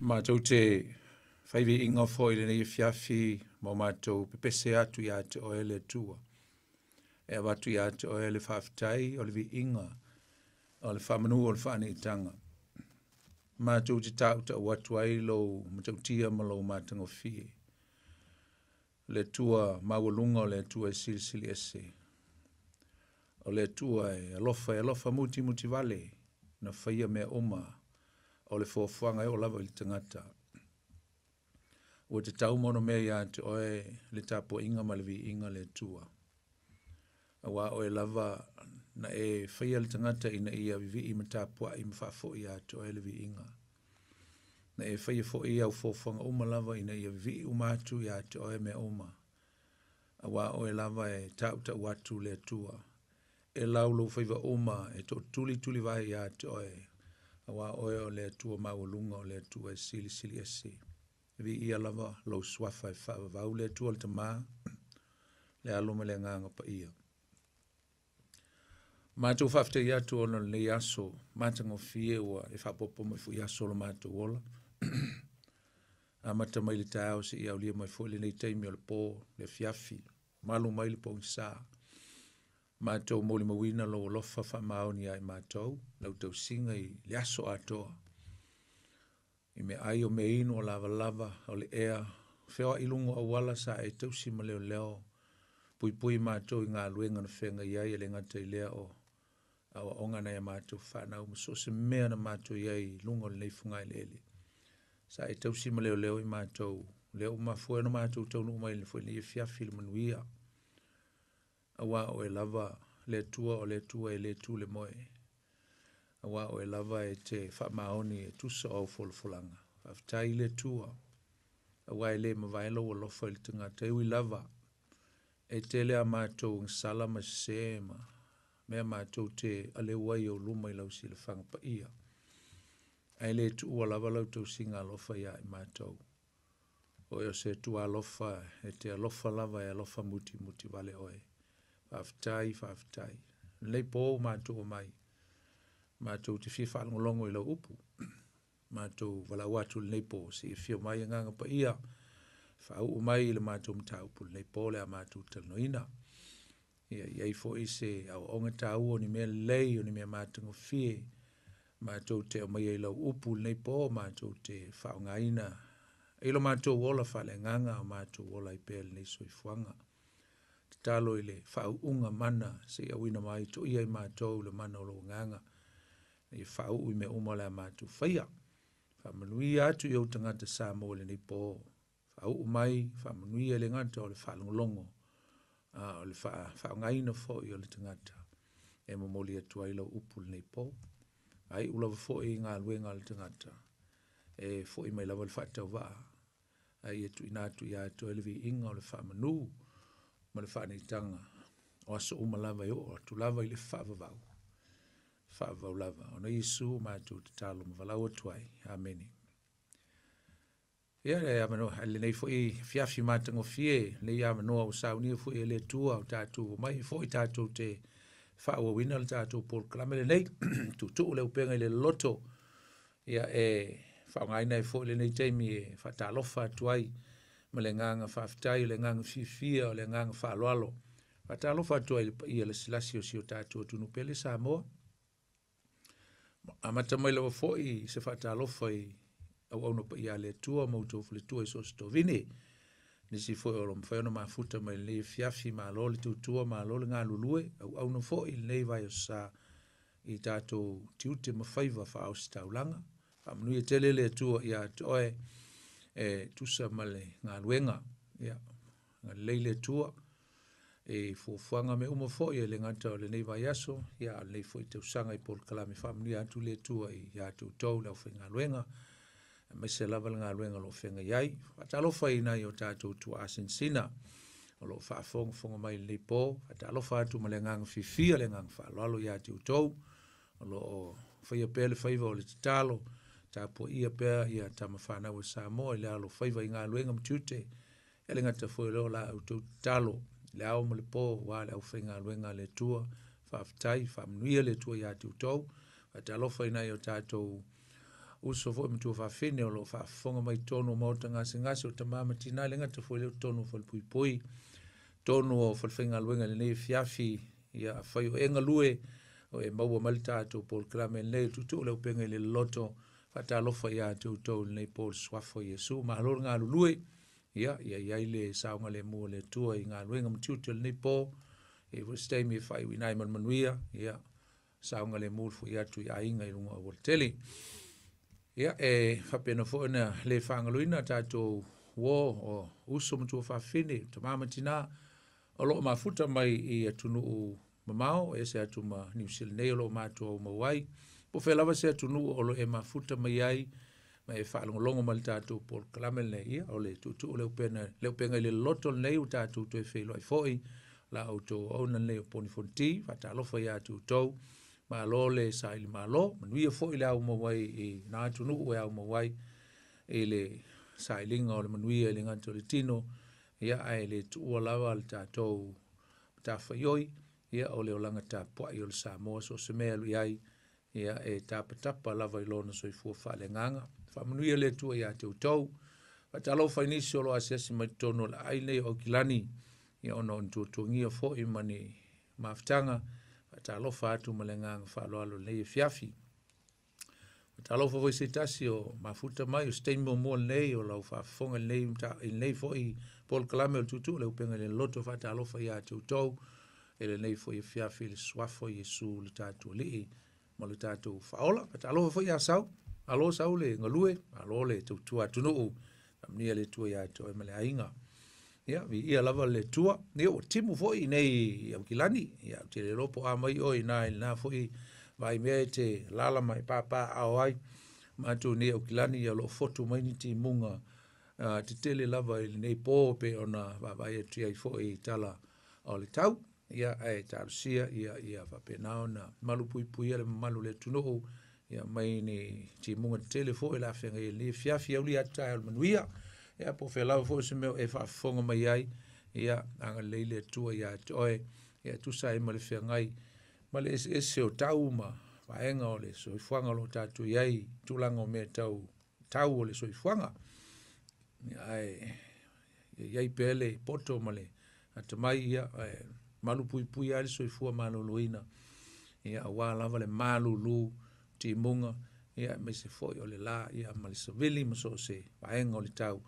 Matou te fai viiga foi i lenei afiafi ma o matou pepese atu ia te Oe le Atua. E avatu ia te Oe le faafetai o le viiga, o le faamanu o le faaniitaga. Matou te tautau atu ai lou matautia ma lou matagofie. Le Atua maualuga o le Atua e silisili ese. O le Atua e alofa e alofa mutimuti vale, na faia mea uma o le fuafuaga e oo lava i le tagata. Ua tatau ma onomea ia te Oe le tapuaiga ma le viiga le Atua. Auā Oe lava na e faia le tagata ina ia vivii ma tapuai ma faafoi ia te Oe le viiga. Na e faia foi au fuafuaga uma lava ina ia vivii uma atu ia te Oe mea uma. Auā Oe lava e tautau atu le Atua. E lau lou faiva uma e to'atulitulivae ia te Oe, auā Oe o le Atua maualuga o le Atua e silisili ese. Viia lava lou suafa e faavavau le Atua le Tamā, le Alo ma le Agaga Paia. Matou faafetai atu ona o lenei aso matagofie ua e faaopoopo mai foi i aso o lo matou ola. Amata mai le taeao seia aulia mai foi lenei taimi o le po, le afiafi, malu mai le pogisa. Matou molimauina lou alofa faamaoni ia i matou, lau tausiga i le aso atoa. I meaai o meainu o lavalava, o le ea, feoai i luga o auala sa e tausi ma leoleo, puipui matou i galuega na feagai ai, e le gata i lea o aoaoga a nai a matou fanau ma so o se mea na matou i ai i luga o lenei fogaeleele. Sa e tausi ma leoleo i matou, lea ua mafua ai ona matou taunuu mai foi i lenei afiafi i le manuia, auā o Oe lava le Atua o le Atua e le tu le moe, auā o Oe lava e te faamaoni e tusa o au folafolaga. Faafetai i le Atua, aua e le mavae lou alofa i le tagata, e ui lava e tele a matou agasala ma sese ma mea matou te aleu ai i ou luma i lau silafaga paia, ae le tuua lava lau tausiga alofa ia i matou. O Oe o se Atua alofa e te alofa lava e alofa mutimuti vale Oe. Faafetai, faafetai. Lenei po ua matou omai matou te fia faalogologo i lau upu. Matou valaau atu i lenei po, se i afio mai Agaga Paia, faauu mai le matou mataupu i lenei po o le a matou talanoaina. Ia i ai foi se aoaoga taua o ni mea lelei, o ni mea matagofie matou te aumaia i lau upu i lenei po matou te faaaogaina i lo matou ola faaleagaga a o matou ola ai pea i lenei soifuaga. Tatalo i le faauuga mana se i auina mai, toia i matou le mana o lou Agaga ina ia faauu i mea uma o le a matou faia. Faamanuia atu i ou tagata Samoa i lenei po, faauu mai faamanuia e le gata o le faalogologo, a o le faaaogaina foi o le tagata e momoli atu ai lau upu i lenei po. A iu lava foi i galuega a le tagata, e foi mai lava le faatauvaa, a ia tuuina atu ia te Oe le viiga o le faamanu ma le faaniitaga o aso uma lava e oo atu lava i le faavavau, faavavau lava. Ona Iesu matou tatalo ma valaau atu ai. Amene. Ia, le avanoa i lenei foi afiafi matagofie, lenei avanoa ua saunia foi e le Atua ua tatou omai foi tatou te faaauauina le tatou polokalame lenei. Tuutuu le upega i le loloto, ia e faaaogaina ai foi lenei taimi e faatalofa atu ai ma le agaga faafetai, o le agaga fiafia, o le agaga faaaloalo. Faatalofa atu ai i le paia lasilasi o si o tatou atunuu pele Samoa. Amata mai lava foi se faatalofa i auauna paia a le Atua ma outou faletua i so o se tovine. Nisi foi o lo o mafai ona mafuta mai i lenei afiafi, malo le tautua, malo le galulue, auauna foi i lenei vaiaso sa i tatou tiute ma faiva faa-ositaulaga. Faamanuia tele le Atua ia te oe e tusa ma le galuega. Ia, agalelei le Atua i fuafuaga mea uma foi e le gata o lenei vaiaso, ia a o lenei foi tausaga i polokalame. Faamanuia atu le Atua ia te outou le aufaigaluega, aemaise lava le galuega o lo o feagai ai. Faatalofa i nai o tatou tuaa sinasina o lo o faafogafoga mai i lenei po. Faatalofa atu ma le agaga fiafia, le agaga faaaloalo ia te outou o lo o faia pea le faiva o le tatalo, tapuaia pea ia tama fanau a Samoa i le alofaiva i galuega ma tiute. E le gata foi o lea o la outou tatalo i le ao ma le po aua le aufaigaluega a le Atua. Faafetai, faamanuia le Atua ia te outou. Faatalofa i nai o tatou Uso foi ma tuafafine o lo o faafofoga mai totonu o maota gasegase o tama ma tina le gata foi lea o totonu o falepuipui, totonu o falefaigaluega i lenei afiafi, ia afai o e galue, o e maua mai le tatou polokalame lenei, tuutuu le upega i le loloto, faatalofa ia te outou i lenei po i le suafa o Iesu. Malo le galulue, ia ia i ai le saogalemu o le Atua i galuega ma tiute o lenei po, e i ai foi se taimi e faaiuina ai ma le manuia, ia saogalemu le foi atu i aiga i luga o aualatele. Ia, e faapena foi ona le faagaloina tatou uo o uso ma tuafafine, tama ma tina, o lo o mafuta mai i atunuu mamao, e ese atu ma Niu Sila nei o lo o matou aumau ai. Po o fea lava se atunuu o lo o e mafuta mai ai, ma e faalogologo mai i le tatou polokalame lenei, ia, o le tuutuu le upega, le upega i le loloto lenei ua tatou toe feiloai foi, la outou auauna lenei o Poni Fonoti, faatalofa ia te outou, malo le saili malo, manuia foi le aumau ai i na atunuu e aumau ai i le sailiga o le manuia i le gata o le tino, ia ae le tuua lava le tatou matafaioi, ia o le olaga tapuai o le Samoa so o se mea e alu i ai, ia e tapatapa lava i lona soifua faaleagaga. Faamanuia le Atua ia te outou. Faatalofa i nisi o lo o asiasi mai totonu o le aai lenei o Aukilani, ia ona o ni tuatuagia foi ma ni mafutaga, faatalofa atu ma le agaga faaaloalo i lenei afiafi. Faatalofa foi i se tasi o mafuta mai o se taimi muamua lenei o lau faafofoga i lenei foi polokalame o le tuutuu le upega i le loloto, faatalofa ia te outou i lenei foi afiafi i le suafa o Iesu le tatou Alii ma le tatou Faaola. Faatalofa foi ia Sau, malo Sau le galue, malo le tautua atunuu, faamanuia le Atua ia te oe ma le aiga. Ia, viia lava le Atua. Ia, ua timu foi i nei i Aukilani. Ia, ou te le iloa po o a mai oe i ina i lena foi vaimea e te alaala ma e papaaao ai. Matou nei i Aukilani, ia o lo o fotu mai ni timuga tetele lava i lenei po pei ona vaavaai atu ai foi i tala o le tau. Ia, ae talosia ia, ia faapena ona malupuipuia le mamalu o le atunuu ia mai ni timuga tetele foi o le a feagai ai i lenei afiafi, aulia atu taeao i le manuia. Ia, po o fea lava foi se mea o e faafofoga mai ai, ia, agalelei le Atua ia te oe, ia e tusa ai ma le feagai ma le eseese o tau ma vaega o le soifuaga o lo o tatou i ai, tulaga o mea tau tau o le soifuaga. Ia, ae ia i ai pea le poto ma le atamai, ia, ae malupuipuia ai le soifua maloloina, ia, aua lava le malulu, timuga, ia, aemaise foi o le la, ia, ma le savili ma so o se vaega o le tau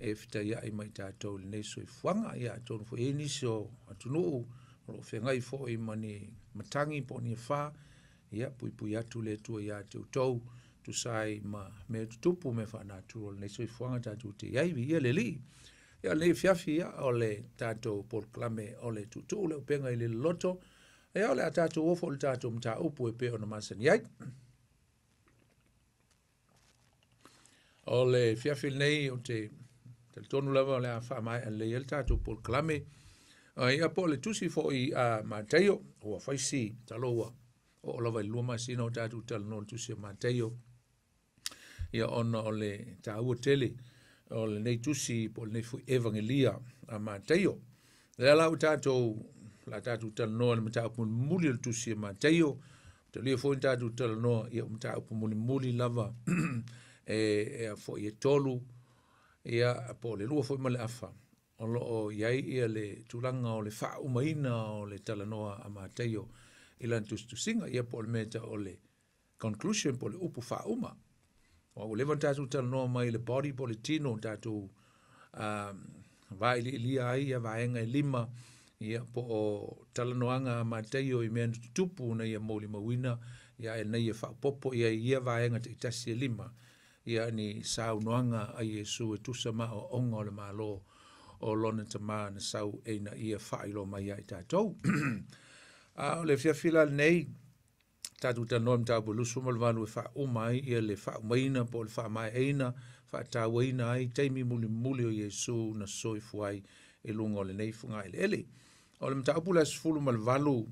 e fetaiai ma i tatou i lenei soifuaga. Ia, atonu foi e i ai nisi o atunuu o lo o feagai foi ma ni matagi po o ni afa, ia, puipui atu le Atua ia te outou, tusa ai ma mea tutupu, mea faanatura o lenei soifuaga tatou te i ai, viia le Alii. Ia, o lenei afiafi, ia, o le tatou polokalame o le tuutuu le upega i le loloto, ia, o le a tatou oo foi i le tatou mataupu e pei ona masani ai. O le afiafi lenei, ou te talitonu lava o le a faamaea lelei ai le tatou polokalame. Ia, po o le tusi foi a Mataio, ua fai si talo ua oo lava i le 2 masina o tatou talanoa i le tusi a Mataio, ia ona o le taua tele o lenei tusi po o lenei foi Evagelia a Mataio. Lea la ua tatou la tatou talanoa i le mataupu mulimuli o le tusi a Mataio, talia foi na tatou talanoa ia o mataupu mulimuli lava e foi e 3, ia po o le 2 foi ma le afa, o lo o i ai ia le tulaga o le faaumaina o le talanoa a Mataio i lana tusitusiga, ia po o le mea tau o le conclusion po o le upu faauma. Ua leva ona tatou talanoa mai i le body po o le tino, tatou vailiilia ai ia vaega e 5, ia po o talanoaga a Mataio i mea na tutupu na ia molimauina, ia e na ia faaopoopo i ai ia vaega taitasi e 5, ia ni saunoaga a Iesu e tusa ma aoaoga o le Malo o lona tama na sau e ina ia faailoa mai ia i tatou. A o le afiafi la lenei, tatou talanoa i le mataupu 28 e faauma ai ia le faaumaina po o le faamaeaina, faatauaina ai taimi mulimuli o Iesu na soifua ai i luga o lenei fogaeleele. O le mataupu la 18,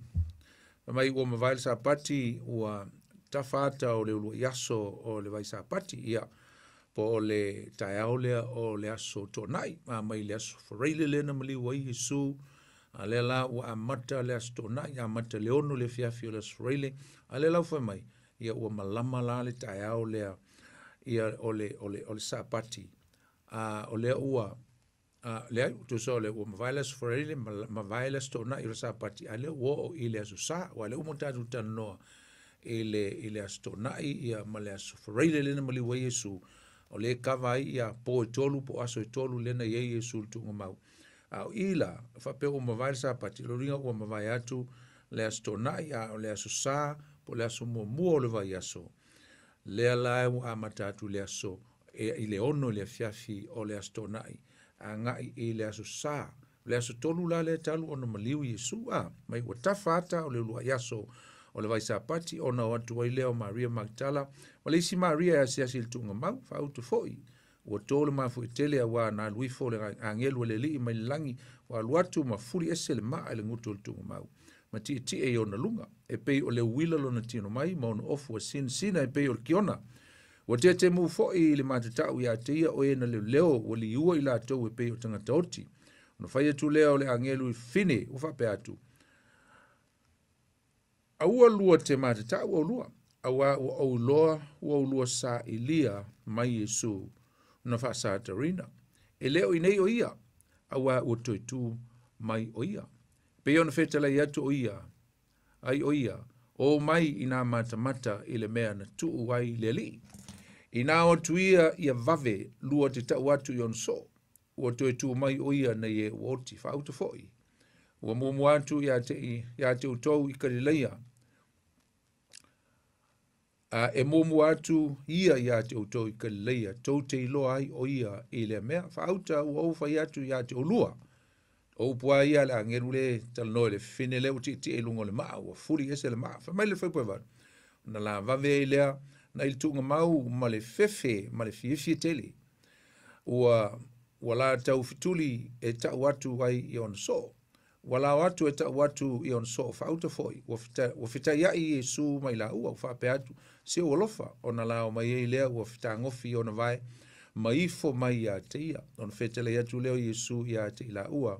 mai ua mavae le Sapati, ua tafa ata o le uluai aso o le vai Sapati, ia po o le taeao lea o le aso Toonai, a mai le aso Faraile lea na maliu ai Iesu, a lea la ua amata le aso Toonai, amata le 6 le afiafi o le aso Faraile, a lea la ua fai mai, ia ua malama la le taeao lea Ia o le o le o le Sapati, a o lea ua leai, tusa o le ua mavae le Aso Faraile, mavae le Aso Toonai o le Sapati, a lea ua oo i le Aso Sa, aua o lea ua uma ona tatou talanoa i le i le Aso Toonai ia ma le Aso Faraile lea na maliu ai Iesu, o lea e kava ai ia po e tolu po o aso e tolu lea na i ai Iesu i le tuugamau. A o i la, faapea ua mavae le Sapati, o lona uiga ua mavae atu le Aso Toonai, a o le Aso Sa po o le aso muamua o le vaiaso, lea la ua amata atu i le aso i le 6 i le afiafi o le Aso Toonai agai i le Aso Sa. O le aso 3 la lea talu ona maliu Iesu, a mai ua tafa ata o le uluai aso o le vai Sapati, ona o atu ai lea o Maria Magdala ma le isi Maria e asiasi i le tuugamau, faautu foi ua to le mafuie tele auā na alu ifo le agelu a le Alii mai le lagi, ua alu atu ma fuli ese le maa i le gutu o le tuugamau, ma tietie i ona luga, e pei o le uila lona tino mai, ma ona ofu ua sinasina e pei o le kiona. Ua tetemu foi i le matatau ia te ia o e na leoleo, ua liua i latou e pei o tagata oti. Ona fai atu lea o le agelu i fine, ua faapea atu, Aua lua te matatau oulua, auā ua ou iloa ua oulua sailia mai Iesu na faasātarina. E le o i nei o ia, auā ua toe tū mai o ia. Pei ona fetalai atu o ia, ai o ia, o mai i nā matamata i le mea na tuu ai le Alii. Inā o atu ia ia vave lua te tau atu i ona soo, ua toe tū mai o ia nei e ua oti, faauta foi. Ua muamua atu ia te, ia te outou i Kalileia, a e muamua atu ia ia te outou i Kalileia, tou te iloa ai o ia i lea mea. Faauta ua ou fai atu ia te oulua. O upu a ia le agelu le talanoa i le fine lea ua tietie i luga o le maa, ua fuli ese le maa. Fai mai le fuaiupu e 8, ona la vave ai lea na i le tuugamau ma le fefe ma le fiafia tele. Ua ua la tau fetuli e tau atu ai i ona soo. Ua lao atu e tau atu i ona soo faauta foi, ua ua fetaiai Iesu ma i laua, ua faapea atu, Si ou alofa, ona lao mai ai lea ua fetagofi i ona vae, ma ifo mai ia te ia. Ona fetalai atu lea o Iesu ia te i laua,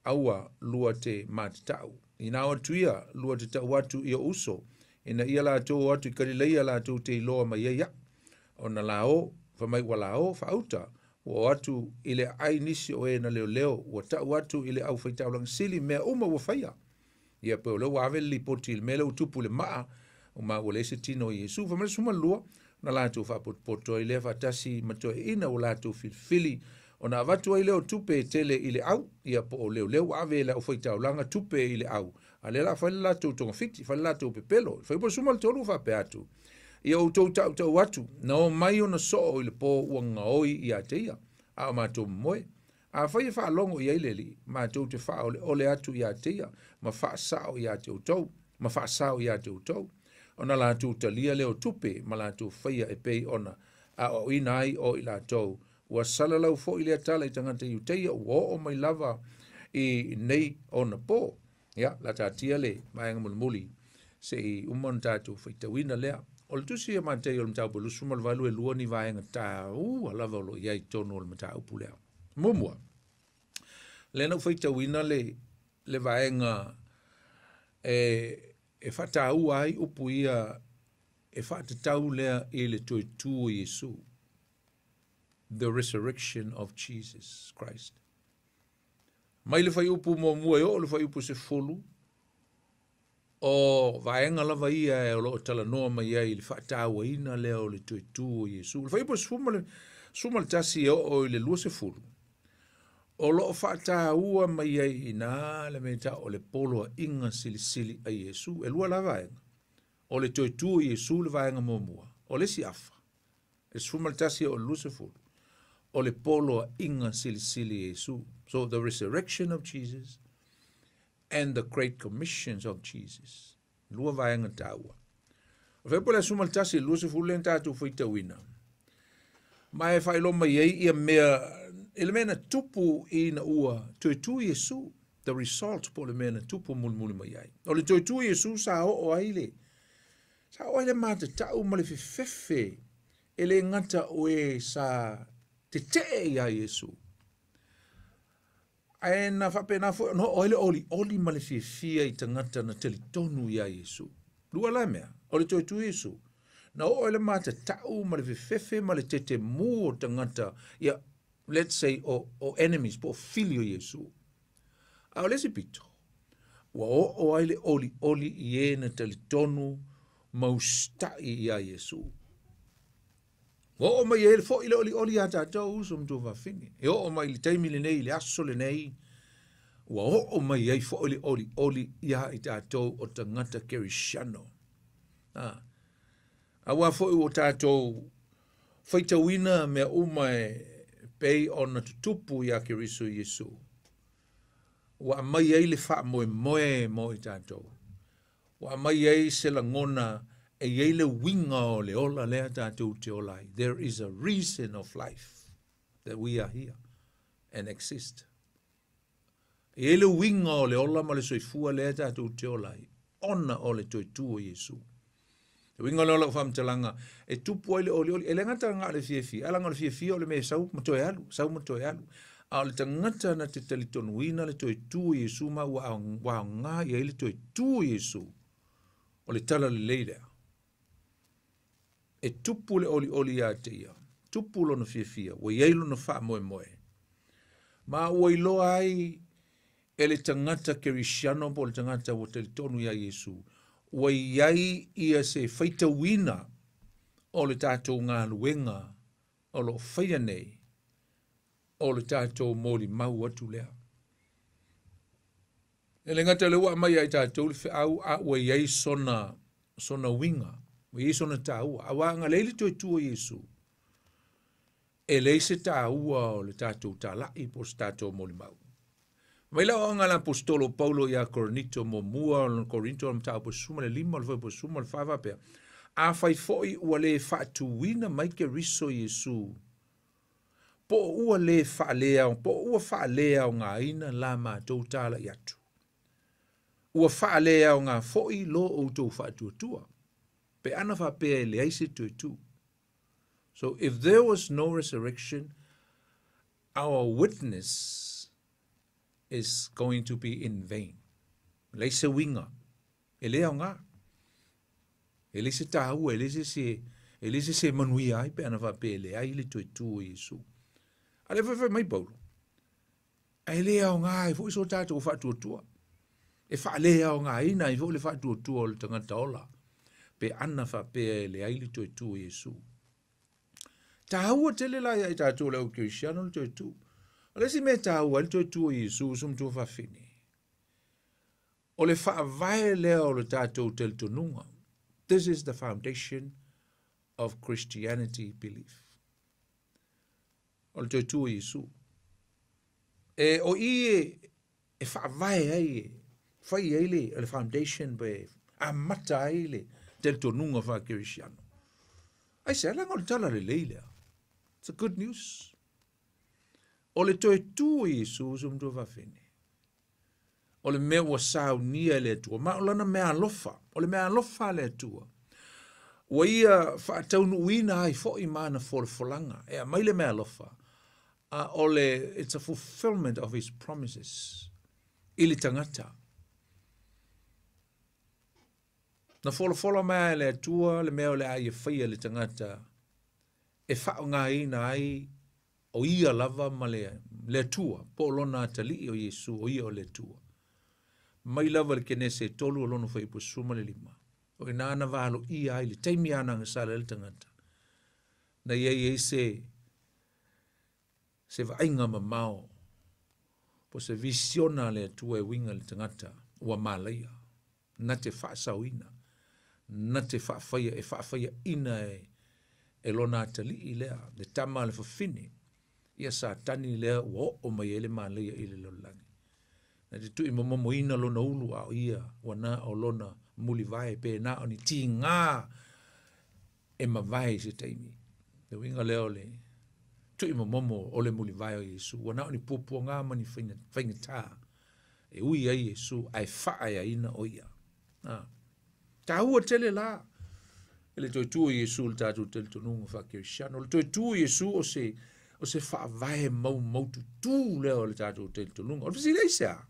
Aua lua te matatau. Inā o atu ia, lua te tau atu i ou uso, ina ia latou o atu i Kalileia latou te iloa mai ai iaʻu. Ona lao, fai mai ua lao, faauta, ua o atu i le aai nisi o e na leoleo, ua tau atu i le aufaitaulaga sili mea uma ua faia. Ia pei o lea ua ave le lipoti i le mea lea ua tupu i le maa, ma ua leai se tino o Iesu. Fai mai le 12, na latou faapotopoto ai lea faatasi ma toeaiina ua latou filifili, ona avatu ai lea o tupe e tele i le au, ia po o leoleo ua ave e le aufaitaulaga tupe i le au, a lea la fai le latou togafiti, fai le latou pepelo. Fai po 13 ua faapea atu, Ia outou tautau atu, na o mai ona soo i le po ua gaoi ia te ia, a o matou momoe. Afai e faalogo i ai le Alii, matou te faaoleole atu ia te ia, ma faasao ia te outou, ma faasao ia te outou. Ona latou talia lea o tupe ma latou faia e pei ona aoaoina ai o i latou. Ua salalau foi lea tala i tagata Iuteia ua oo mai lava i nei ona po. Ia, la taatia le vaega mulimuli se i uma ona tatou faitauina lea. O le tusi a Mataio o le mataupu e 28 e lua ni vaega taua lava o lo o i ai i totonu o le mataupu lea. Muamua, lea na ou faitauina le, le vaega e, e faataua ai upu ia e faatatau lea i le toe tū o Iesu. The resurrection of Jesus Christ. Mai le fuaiupu muamua e oo i le fuaiupu 10, o vaega lava ia o lo o talanoa mai ai i le faatauaina lea o le toe tū o Iesu. Le fuaiupu 11 e oo i le 20, o lo o faataua mai ai i ina le mea e tau o le poloaiga silisili a Iesu. E lua la vaega, o le toe tū o Iesu le vaega muamua, o le isi afa, e 11 e oo i le 20, o le poloaiga silisili a Iesu. So the resurrection of Jesus and the great commissions of Jesus. Lua vaega taua. O fea po le 11 i le 20 lea na tatou faitauina. Ma e faailoa mai ai ia mea, i le mea na tupu ina ua toe tū Iesu, the result po o le mea na tupu mulimuli mai ai. O le toe tū Iesu sa oo ai le, sa oo ai le matatau ma le fefefe e le gata o e sa tetee iā Iesu. Ae na faapena foi ona oo ai le olioli ma le fiafia i tagata na talitonu iā Iesu. Lua la mea, o le toe tū Iesu, Na oo ai le matatau ma le fefefe ma le tetemu o tagata, ia, let's say, o enemies, po o fili o Iesu. A o le isi pito, ua oo ai le olioli i e na talitonu ma usitai iā Iesu. Ua oo mai ai foi le olioli iā tatou uso ma tuafafine. E oo mai i le taimi lenei, i le aso lenei, ua oo mai ai foi le olioli iā i tatou o tagata kerisiano. Aua foi ua tatou faitauina mea uma e pei ona tutupu iā Keriso Iesu. Ua aumai ai le faamoemoe mo i tatou. Ua aumai ai se lagona e i ai le uiga o le ola lea tatou te ola ai. There is a reason of life that we are here and exist. E i ai le uiga o le ola ma le soifua lea tatou te ola ai, ona o le toe tu o Iesu. Le uiga lea o lau faamatalaga, e tupu ai le olioli, e le gata na o le fiafia, ae leaga o le fiafia o le mea e sau ma toe alu, sau ma toe alu. A o le tagata na te talitonuina le toe tu o Iesu ma ua aoga i ai le toe tu o Iesu, o le talalelei lea. E tupu le olioli ia te ia, tupu lona fiafia, ua i ai lona faamoemoe. Ma ua iloa ai e le tagata kerisiano po o le tagata ua talitonu iā Iesu, ua i ai ia se faitauina o le tatou galuega o lo o faia nei, o le tatou molimau atu lea. E le gata o lea ua aumai ia i tatou le feau, a ua i ai sona uiga, ua i ai sona taua. Aua ana leai le toe tu o Iesu, e leai se taua o le tatou talai po o se tatou molimau. Mai le aoaoga a le aposetolo o Paulo ia Korinito muamua, o Korinito o le mataupu 15, o le fuaiupu 14 faapea, afai foi ua le faatuina mai Keriso Iesu, po o ua le faaleao, po o ua faaleaogaina la matou talai atu, ua faaleaoga foi lo outou faatuatua, pe ana faapea e leai se toe tu. So if there was no resurrection, our witness is going to be in vain. Leai se uiga, e le aoga. E leai se taua, e leai se se manuia ai pe ana faapea e leai le toe tu o Iesu. A lea fai mai Paulo, ae le aoga ai foi so tatou faatuatua. E faaleaogaina ai foi le faatuatua o le tagata ola, pe ana faapea e leai le toe tu o Iesu. Taua tele la ia i tatou le au kerisiano le toe tu. O le isi mea taua ai le toe tu o Iesu uso ma tuafafine, o le faavae lea o le tatou talitonuga. This is the foundation of Christianity belief. O le toe tu o Iesu. E o i e faavae ai, e fai ai le foundation pe amata ai le talitonuga faa-kerisiano. Ai se leaga o le talalelei lea. It's a good news. O le toe tu o Iesu uso ma tuafafine, o le mea ua saunia e le Atua, ma o lana mea alofa, o le mea alofa a le Atua, ua ia faataunuuina ai foi ma ana folafolaga, e aumai le mea alofa, a o le, it's a fulfillment of his promises i le tagata. Na folafola mai e le Atua le mea o le a ia faia le tagata e faaaogaina ai o ia lava ma le Atua, po o lona atalii o Iesu, o ia o le Atua. Mai lava le Kenese 3 o lona fuaiupu 15. O ina na valoia ai le taimi ana agasala ai le tagata, na iai ai se vaaiga mamao, po se visiona a le Atua e uiga i le tagata ua malaia, na te faasaoina, na te faafaia, e faafaiaina e lona atalii lea, le tama a le fafine, ia Satani lea ua oo mai ai le malaia i le lalolagi. Na te tuuimomomoina lona ulu a o ia ua na o lona mulivae pe na o ni tiga e mavae i se taimi. Le uiga lea o le tuuimomomo o le mulivae o Iesu, ua na o ni puapuaga ma ni faigata e ui ai Iesu ae faaeaina o ia. Taua tele la e le toe tu o Iesu le tatou talitonuga faa-kerisiano. O le toe tu o Iesu o se faavae maumaututu lea o le tatou talitonuga. O le fesili ai se a?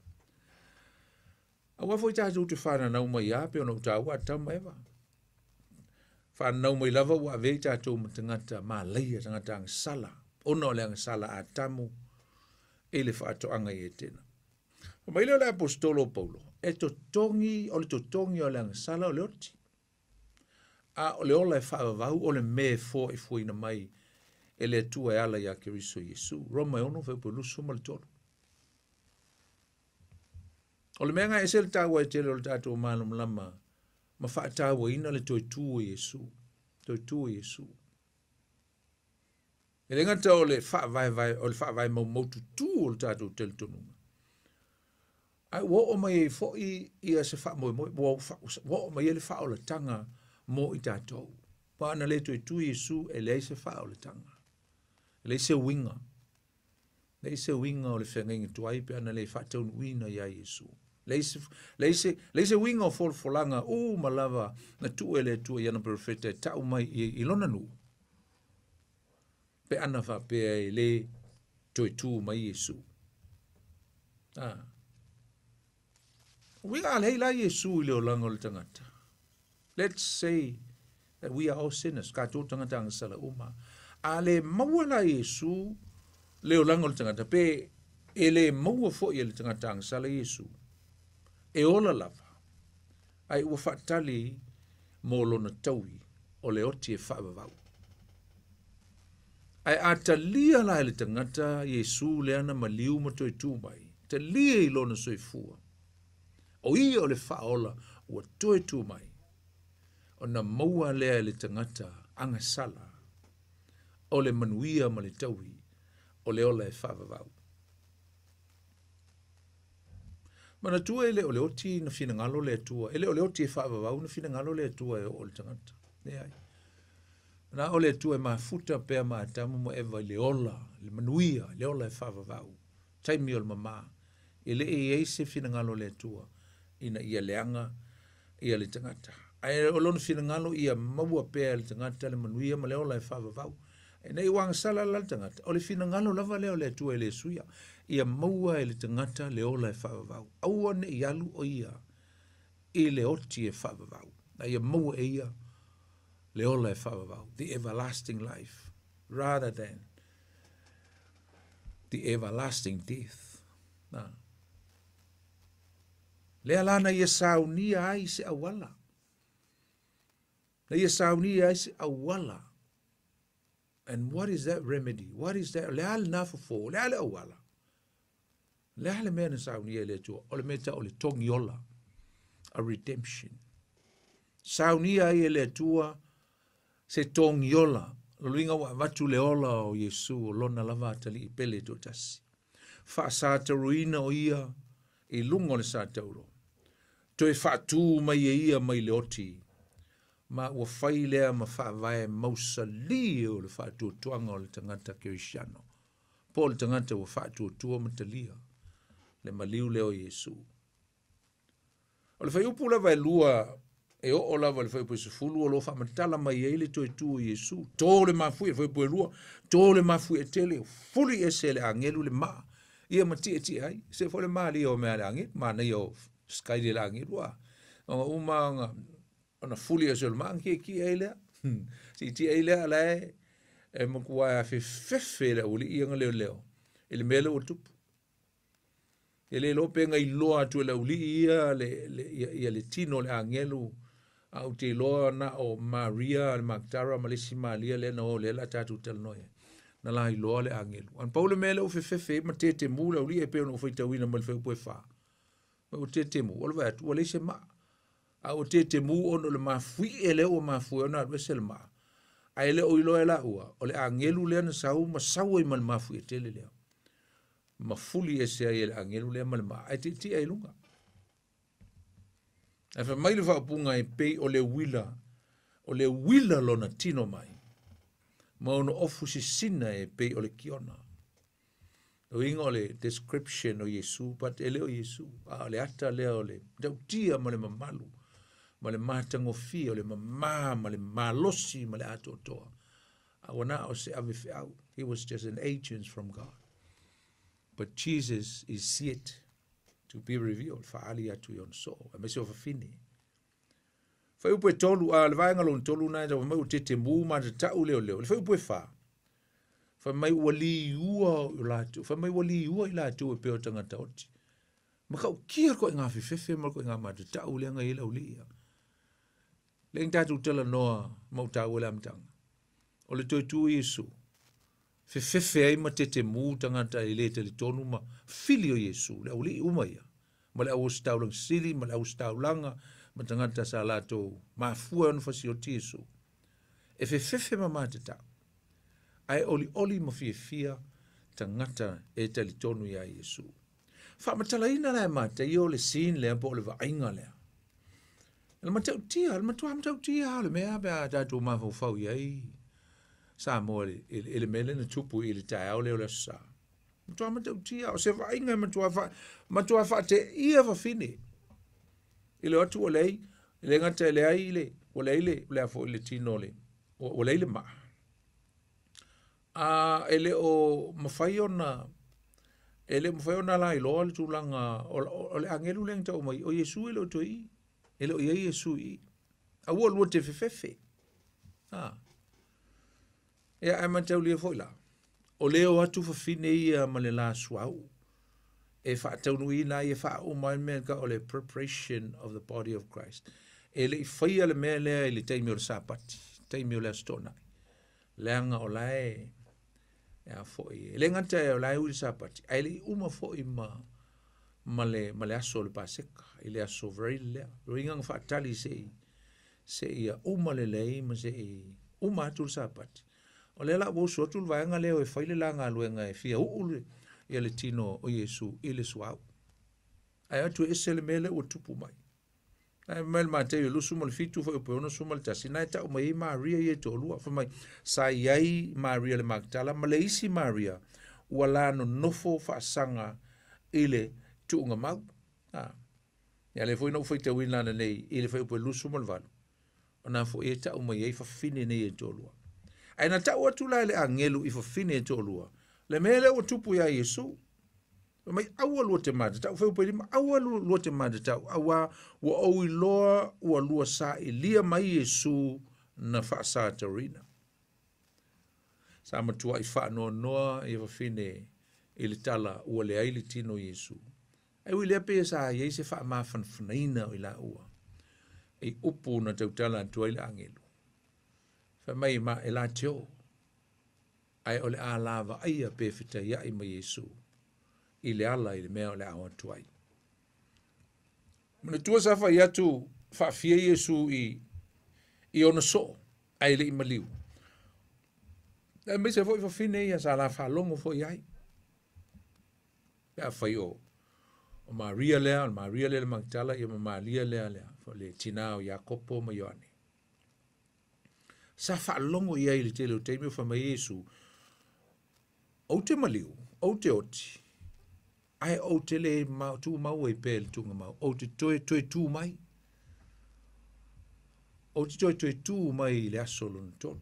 Aua foi tatou te fananau mai a pe ona ou taua Atama ma Eva. Fanau mai lava ua avea i tatou ma tagata malaia, tagata agasala, ona o le agasala a Atamu i le faatoaga i Etena. Fai mai lea o le Aposetolo o Paulo, e totogi, o le totogi o le agasala o le oti, a o le ola e faavavau o le mea e foaifuaina mai e le Atua e ala iā Keriso Iesu. Roma e 6 fuaiupu 23. O le mea na e ese le taua e tele o le tatou malamalama ma faatauaina le toe tu o Iesu, toe tu o Iesu. E le gata o le faavaevae, o le faavae maumaututu o le tatou talitonuga, ae ua oo mai ai foi ia se faamoemoe, ua oo mai ai le faaolataga mo i tatou. Aua ana le toe tu Iesu, e leai se faaolataga, e leai se uiga, leai se uiga o le feagaiga tuai pe ana le faataunuuina iā Iesu. Leai se, leai se, leai se uiga o folafolaga uma lava na tuu e le Atua i ana perofeta e tau mai i, i lona nuu, pe ana faapea e le toe tu mai Iesu. Ah. Uiga a leai la Iesu i le olaga o le tagata. Let's say that we are all sinners, tatou tagata agasala uma. A le maua la Iesu le olaga o le tagata, pe e le maua foi e le tagata agasala Iesu, e ola lava, ai ua faatali mo lona taui o le oti e faavavau. Ae a talia la e le tagata Iesu lea na maliu ma toe tu mai, talia i lona soifua, o ia o le faaola ua toe tu mai, ona maua lea e le tagata agasala o le manuia ma le taui o le ola e faavavau. Manatua e le o le oti na finagalo le Atua, e le o le oti e faavavau na finagalo le Atua e oo i le tagata. Leai. Na o le Atua e mafuta pea ma Atamu ma Eva i le ola, le manuia, le ola e faavavau. Taimi o le mamā. E le i ai se finagalo o le Atua ina ia leaga ia le tagata. Ae o lona finagalo ia maua pea e le tagata le manuia ma le ola e faavavau. Ina ia ua agasala la le tagata, o le finagalo lava lea o le Atua e le suia, ia maua e le tagata le ola e faavavau. Aua ne i alu o ia i le oti e faavavau, a ia maua e ia le ola e faavavau, the everlasting life, rather than the everlasting death. Na. Lea la na ia saunia ai se auala. Na ia saunia ai se auala. And what is that remedy? What is that? Le a lena fofo, le a le auala. Le a le mea na saunia e le Atua, o le mea tau o le togiola, a redemption. Saunia ai e le Atua se togiola, lo luiga ua avatu le ola o Iesu o lona lava atalii pele toatasi. Faasataroina o ia i luga o le satauro. Toe faatū mai e ia mai le oti, ma ua fai lea ma faavae mausali o le faatuatuaga o le tagata kerisiano, po o le tagata ua faatuatua ma talia le maliu lea o Iesu. O le fuaiupu lava e lua e oo lava i le fuaiupu e 10 o lo o faamatala mai ai le toe tu o Iesu. To le mafuie, fuaiupu e 2, to le mafuie tele, fuli ese e le agelu le maa, ia ma tietie ai. Se foi le malie o mea le agelu, manaia o sky le agelu a. Ona uma ona, ona fuli ese o le maa, kiekie ai lea. Siitia ai lea, la e, e matua afefefe le aualii ia na leoleo, i le mea lea ua tupu. E le iloa pe na iloa atu e le aualii ia le, le, ia, ia le tino o le agelu, a ou te iloa na o Maria le Maktara ma le isi Malia lea na o lea la tatou talanoa ai. Na la iloa le agelu. An pau le mea lea ua fefefe ai ma tetemu le aualii e pei ona ou faitauina mai le fuaiupu e 4. Ma ua tetemu, o le vaai atu, ua leai se maa. A ua tetemu ona o le mafuie lea ua mafua ai ona alu ese le maa. Ae le o iloa e laua, o le agelu lea na sau ma sau ai ma le mafuie tele lea. Ma fuli ese ai e le agelu lea ma le maa, ae tietie ai i luga. Ae fai mai le faaupuga e pei o le uila, o le uila lona tino mai, ma ona ofu sisina e pei o le kiona. O uiga o le description o Iesu, but e le o Iesu, a o le ata lea o le matautia ma le mamalu, ma le matagofie o le mamā ma le malosi ma le atoatoa. A ua na o se avefeau. He was just an agent from God. But Jesus is yet to be revealed, faaali atu i ona soo, aemaise o fafine. Fuaiupu e 3, a o le vaega lona 3 lena e tau fai mai ua tetemu matatau leoleo. I le fuaiupu e 4, fai mai ua liua i latou, fai mai ua liua i latou e pei o tagata oti. Matautia le ituaiga fefefe ma le ituaiga matatau lea na i ai le aualii ia. Lea na tatou talanoa ma ou taua i le amataga, o le toe tu o Iesu, fefefe ai ma tetemu tagata e le talitonu ma fili o Iesu, le aualii uma ia, ma le auositaulaga sili ma le auositaulaga ma tagata sa latou mafua ona fasioti Iesu. E fefefe ma matatau, ae olioli ma fiafia tagata e talitonu iā Iesu. Faamatalaina la e Mataio le scene lea po o le vaaiga lea. O le matautia, o le matua matautia lava o le mea pe a tatou mafaufau i ai Samoa i le mea lea na tupu i le taeao lea o le Aso Sa. Matua matautia, o se vaaiga e matua faateia fafine. I le o atu ua leai, e le gata e leai le, ua leai le, le a foi le tino o le, ua leai le maa. A e le o mafai ona e le o mafai ona lailoa le tulaga o le agelu lea na tau mai, o Iesu e le o toe i, e le o i ai Iesu i i. Aua lua te fefefe. A. Ia, ae mataulia foi la, o lea o atu fafine ia ma le la suauu e faataunuuina ai, e faauma ai le mea tau o le preparation of the body of Christ. E le i faia le mea lea i le taimi o le Sapati, taimi o le Aso Toonai. Leaga o la e a foi, e le gata o la e ui le Sapati, ae le i uma foi ma le aso o le Paseka, i le aso Vareili lea. O lona uiga na faatali se i uma lelei ma se i uma atu le Sapati. O lea la ua usu atu le vaega lea e fai le la galuega e fia uu ia le tino o Iesu i le suauu. Ae atu e ese le mea lea ua tupu mai. Ae mai le Mataio 27 fuaiupu e 61, na e tau mai ai Maria ia e toalua. Fai mai, sa i ai Maria le Magdala ma le isi Maria ua la nonofo faasaga i le tuugamau. Ia lea foi na ou faitauina ananei i le fuaiupu e 28, o na foi e tau mai ai fafine nei e toalua. Ae na tau atu la e le agelu i fafine e toalua, le mea lea ua tupu iā Iesu. Fai mai, aua lua te matatau, fuaiupu e 5, aua lua te matatau, auā ua ou iloa ua lua sailia mai Iesu na faasataurina. Sa matuai faanoanoa ia fafine i le tala ua leai le tino o Iesu. Ae ui lea pei sa i ai se faamafanafanaina o i laua i upu na tautala atu ai le agelu. Fai mai ma e la te o, ae o le a la vaaia pe fetaiai ma Iesu i le ala i le mea o le a o atu ai. Manatua sa fai atu faafia Iesu i ona soo, ae le i maliu. Aemaise foi fafine ia sa la faalogo foi ai. Pe a fai o Maria lea, o Maria lea le Magdala, ia ma Maria lea lea, le tina o Iakopo ma Ioane. Sa faalogo i ai i le tele o taimi o fai mai Iesu, ou te maliu, ou te oti, ae ou te le tumau ai pea i le tuugamau, ou te toe toe tu mai. Ou te toe toe tu mai i le aso lona tolu.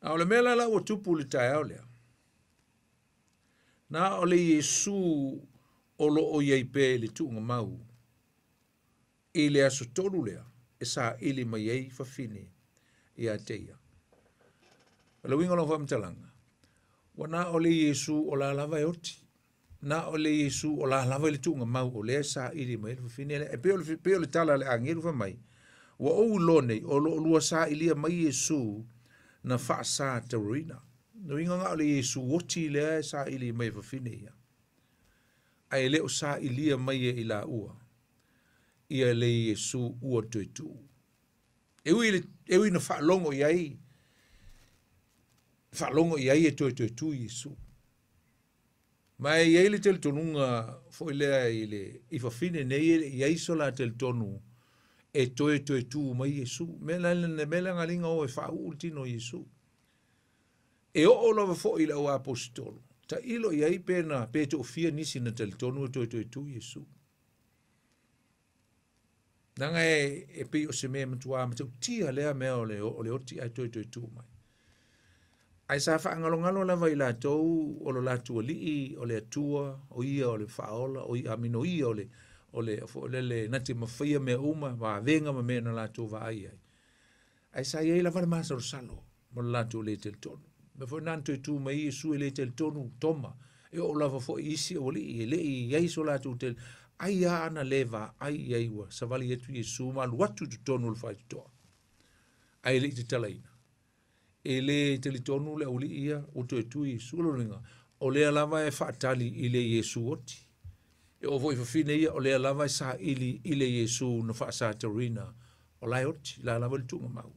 A o le mea la la ua tupu le taeao lea, na o le Iesu o lo o i ai pea i le tuugamau i le aso tolu lea e saili mai ai fafine ia te ia. O le uiga o lau faamatalaga, ua na o le Iesu o la lava e oti, na o le Iesu o la lava i le tuugamau o lea e saili mai ai le fafine lea. E pei o le tala a le agelu fai mai, ua ou iloa nei o lo o lua sailia mai Iesu na faasataurina. No uiga na o le Iesu oti lea e saili mai e fafine ia. Ae le o sailia mai e i laua ia le Iesu ua toe tuu. E ui na faalogo i ai, faalogo i ai e toe toe tu Iesu. Ma e i ai le talitonuga foi lea i le i fafine nei e le i ai so la talitonu e toe toe tu mai Iesu. Mea la mea la ngaliga o e faauu le tino o Iesu. E oo lava foi i le au aposetolo, tailo i ai pe na pe toafia nisi na talitonu e toe toe tu Iesu. Nanga e pei o se mea matua matautia lea mea o le oti ae toe toe tu mai. Ae sa faangalongalo lava i latou o lo latou alii o le Atua, o ia o le faaola, o ia amino ia o O le foi lele na te mafaia mea uma, vavega ma mea na latou vaai ai. Ae sa i ai lava le masalosalo ma lo latou le talitonu. Mea foi na toe tu mai Iesu e le talitonu Toma, e oo lava foi i isi aualii e le i i ai so latou tali, ai a ana le vaai i ai ua savali atu Iesu ma alu atu i totonu o le faitotoa, ae le i tatalaina. E le talitonu le aualii ia ua toe tu Iesu. O lona uiga, o lea lava e faatali i le Iesu oti. E oo foi i fafine ia, o lea lava e saili i le Iesu na faasatauina, o la e oti, la lava le tuugamau.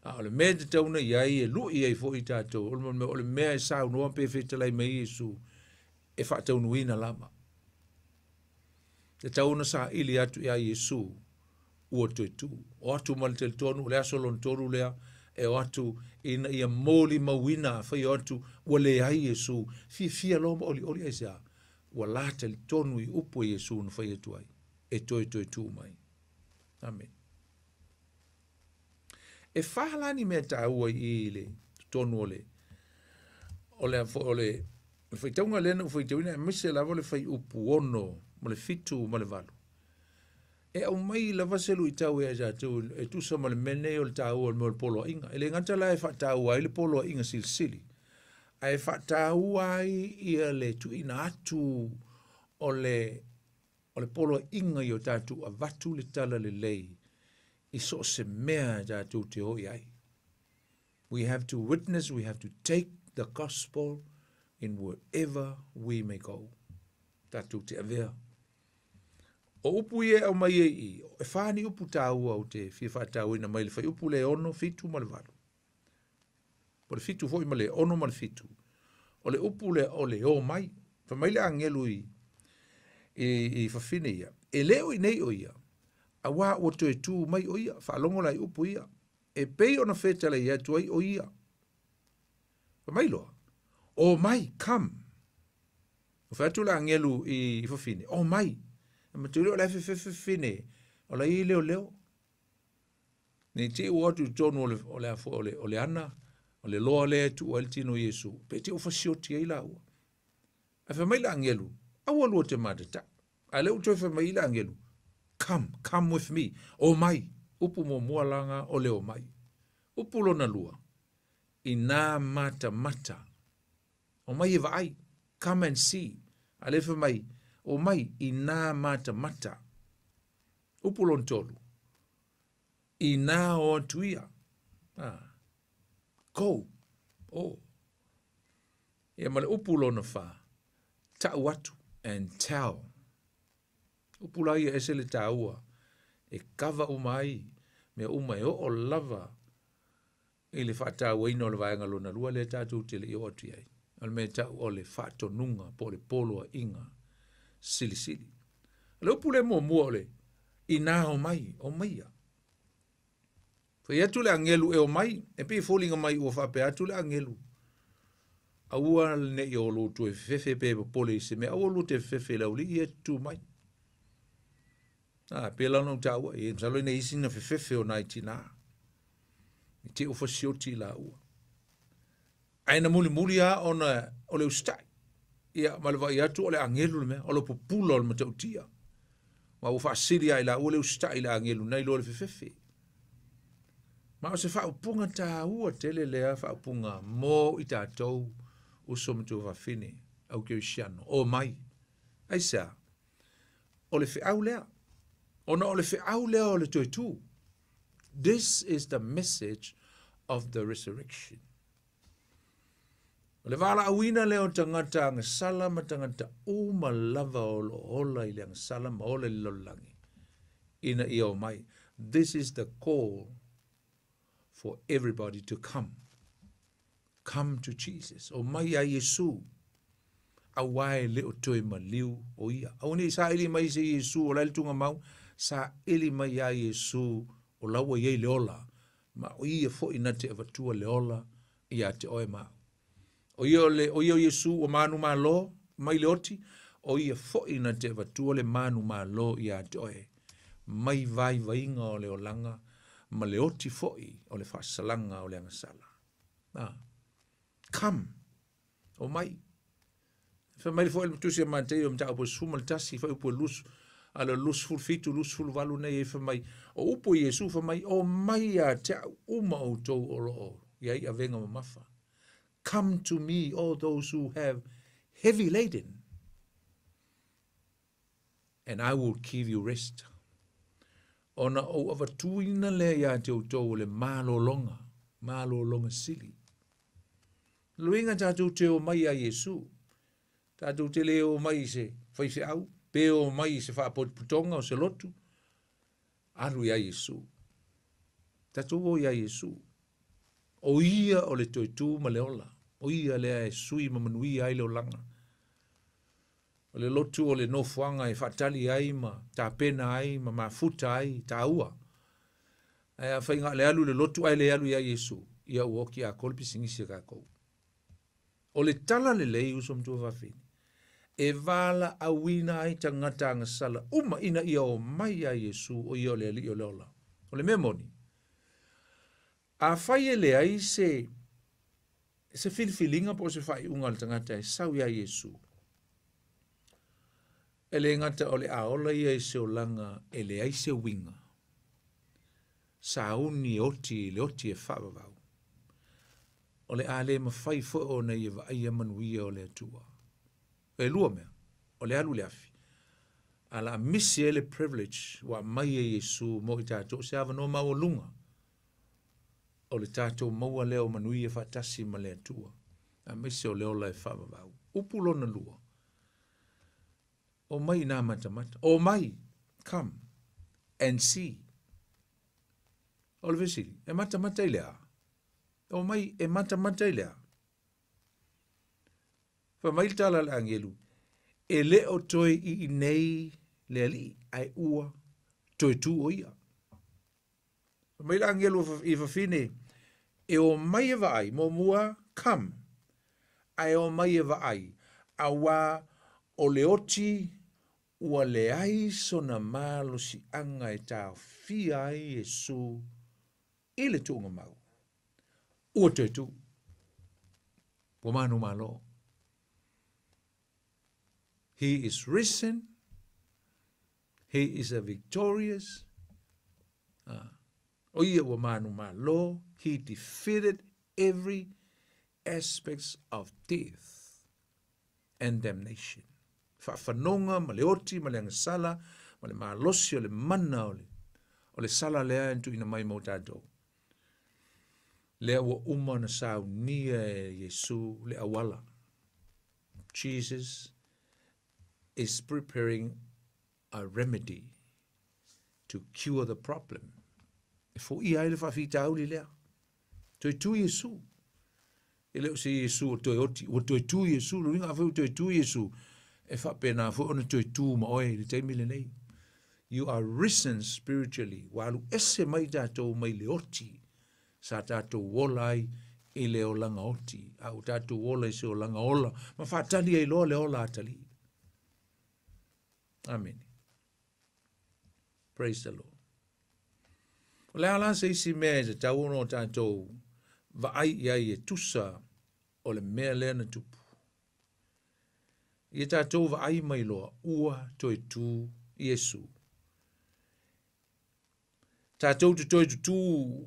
A o le mea e tatau ona i ai, e lui ai foi tatou, o le mea e saunoa pe fetalai mai Iesu, e faataunuina lava. E tatau ona saili atu ia Iesu, ua toe tu. O atu ma le talitonu, o le aso lona tolu lea, e o atu ina ia molimauina, afai o atu ua leai Iesu, fiafia loa ma olioli aisea, ua la talitonu i upu a Iesu na fai atu ai, e toe toe tu mai. Amen. E fa la ni mea taua i le totonu o le o le o le faitauga lea na ou faitauina, aemaise lava le fuaiupu 6 ma le 7 ma le 8. E aumai lava se luitau ia tatou e tusa ma le mea nei o le taua o le mea o le poloaiga. E le gata la e faataua ai le poloaiga silisili, ae faataua ai ia le tuuina atu o le poloaiga i o tatou avatu le tala lelei i so o se mea e tatou te o i ai. We have to witness, we have to take the gospel in wherever we may go. Tatou te avea. O upu ia e aumai ai i, e whā ni upu tāua o te fia whātāuina mai le fuaiupu le 6, 7 ma le 8. O le 7 foi ma le 6 ma le 7. O le upu le o le o mai. Fai mai le angelu i fafine ia. E le o i nei o ia. Auā ua toe tu mai o ia. Faalogo la i upu ia. E pei ona fetalai atu ai o ia. Fai mai loa. O mai, come. O fai atu le angelu i fafine. O mai. E matuli o le fefefefine. O la i leo leo. Nei te ua atu i totonu o le afo o le ana, o le loa lea e tuu ai le tino Iesu, pe te ufasioti ai laua. Ae fai mai le angelu, aua lua te matatau. Ae le u toe fai mai i le angelu, come, come with me, o mai. Upu muamua langa o le o mai. Upu lona lua, ina matamata. O mai e vaai, come and see. A le fai mai, o mai, ina matamata. Upu lona tolu, ina o atu ia. Go. O. Ia ma le upu lona fa, ta'u atu, and tell. Upu la ia ese le tāua, e kava uma ai, mea uma e oo lava i le faatauaina o le vaega lona lua lea tatou te le i oo atu i ai. O le mea ta'u o le faatonuga po o le poloaiga silisili. O le upu le muamua o le ina o mai, o maia. Fai atu le angelu e o mai, e pei foliga mai ua faapea atu le angelu. Aua nei o lo toe fefe pe popole i se mea, aua lo te fefe le aualii e tu mai. Pe la na taua, e masalo ina isi na fefefe o nai tina. I te ufasioti la ua. Ae na mulimuli a ona o le usitai. Ia, ma le vai atu o le angelu le mea, o le pupula o le matautia. Ma ua faasili ai la ua le usitai le angelu nei lo le fefefe. Ma o se faaupuga tāua tele lea faaupuga mo i tātou uso ma tuafafine au kerisiano. O mai. Aisea, o le feau lea. Ona o le feau lea o le toe tu. This is the message of the resurrection. O le valaauina lea o tagata agasala ma tagata uma lava o lo ola i le agasala ma ola i le lalolagi. Ina ia o mai. This is the call for everybody to come. Come to Jesus. O mai a Iesu. Auā e le o toe maliu o ia. Aua nei saili mai se Iesu o la le tuugamau, saili mai a Iesu o la ua i ai le ola. Ma o ia foi na te avatua le ola ia te oe ma. O ia o ia o Iesu o manu malo mai le oti, o ia foi na te avatua le manu malo ia te oe. Mai vai vainga o le olanga, ma le oti foi o le faasalaga o le agasala. Come, o mai. Fai mai foi le tusi a Mateo mataupu 11 fuaiupu Ala le 27, 28 nei e fai mai, o upu i Iesu fai mai, omai ia te au uma outou o lo o i ai avega mamafa. Come to me all those who have heavy laden, and I will give you rest. Ona ou avatuina lea ia te outou o le malologa, malologa sili. Luiga tatou te omai ia Iesu. Tatou te le omai i se faifeau, pe omai i se faapotopotoga o se lotu. Alu ia Iesu. Tatou o ia Iesu. O ia o le toe tu ma le ola. O ia lea e sui ma manuia ai le olaga. O le lotu o le nofoaga e faatali ai ma tapena ai ma mafuta ai taua. Ae afai na o le alu i le lotu ae le alu ia Iesu, ia ua oti atoa le pisinisi a tatou. O le tala lelei uso ma tuafafine, e valaauina ai tagata agasala uma ina ia omai ia Iesu o ia o le Alii o le ola. O le mea moni, afai e leai se se filifiliga po o se faaiuga a le tagata e sau ia Iesu, e le gata o le a ola ia i se olaga e leai se uiga, sauni e oti i le oti e faavavau, o le a le mafai foi ona ia vaaia manuia o le Atua. E lua mea, o le alu i le afi, a o le a misi ai le privilege ua aumai e Iesu mo i tatou, o se avanoa maualuga o le tatou maua lea o manuia faatasi ma le Atua, aemaise o le ola e faavavau. Upu lona lua, omai inā matamata, omai, come and see. O le fesili, e matamata i le a? Omai e matamata i le a? Fai mai le tala a le agelu, e le o toe i inei le Alii, ae ua toe tu o ia. Fai mai le agelu i fafine, e omai e vaai, muamua, come, ae omai e vaai, auā o le oti ua leai sona malosiaga e taofia ai Iesu i le tuugamau. Ua toe tu. Ua manumalo. He is risen. He is a victorious. O ia ua manumalo. He defeated every aspects of death and damnation. Faafanoga ma le oti ma le agasala ma le malosi o le mana o le, o le sala lea e tuuina mai mo tatou. Lea ua uma ona saunia e Iesu le auala. Jesus is preparing a remedy to cure the problem. E foia ai le faafitauli lea. Toe tu Iesu. E le o se Iesu o toe oti, ua toe tu Iesu, le uiga afai ua toe tu Iesu, e faapena foi ona toe tu ma oe i le taimi lenei. You are risen spiritually. Ua alu ese mai tatou mai le oti sa tatou ola ai i le olaga oti, a ua tatou ola i se olaga ola, ma faatali ai loa le ola atalii. Amene. Praise the Lord. O le a la se isi mea e tatau ona o tatou vaai i ai e tusa o le mea lea na tupu. Ia tatou vaai mai loa ua toe tu Iesu. Tatou te toe tutū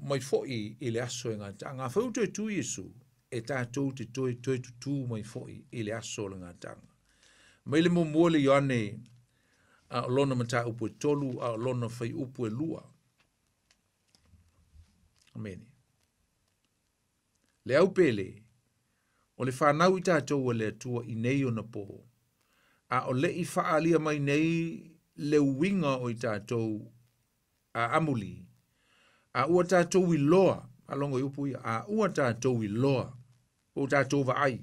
mai foi i le aso e gataaga. Afai ua toe tu Iesu, e tatou te toe toe tutū mai foi i le aso o le gataaga. Mai le muamua le Ioane a o lona mataupu e tolu a o lona faiupu e lua. Amene. Le au pele, o le fanau i tatou e le Atua i nei ona pō, a o le i faaalia mai nei le uiga o i tatou a amuli, a ua tatou iloa, faalogo i upu ia, a ua tatou iloa, po ua tatou vaai,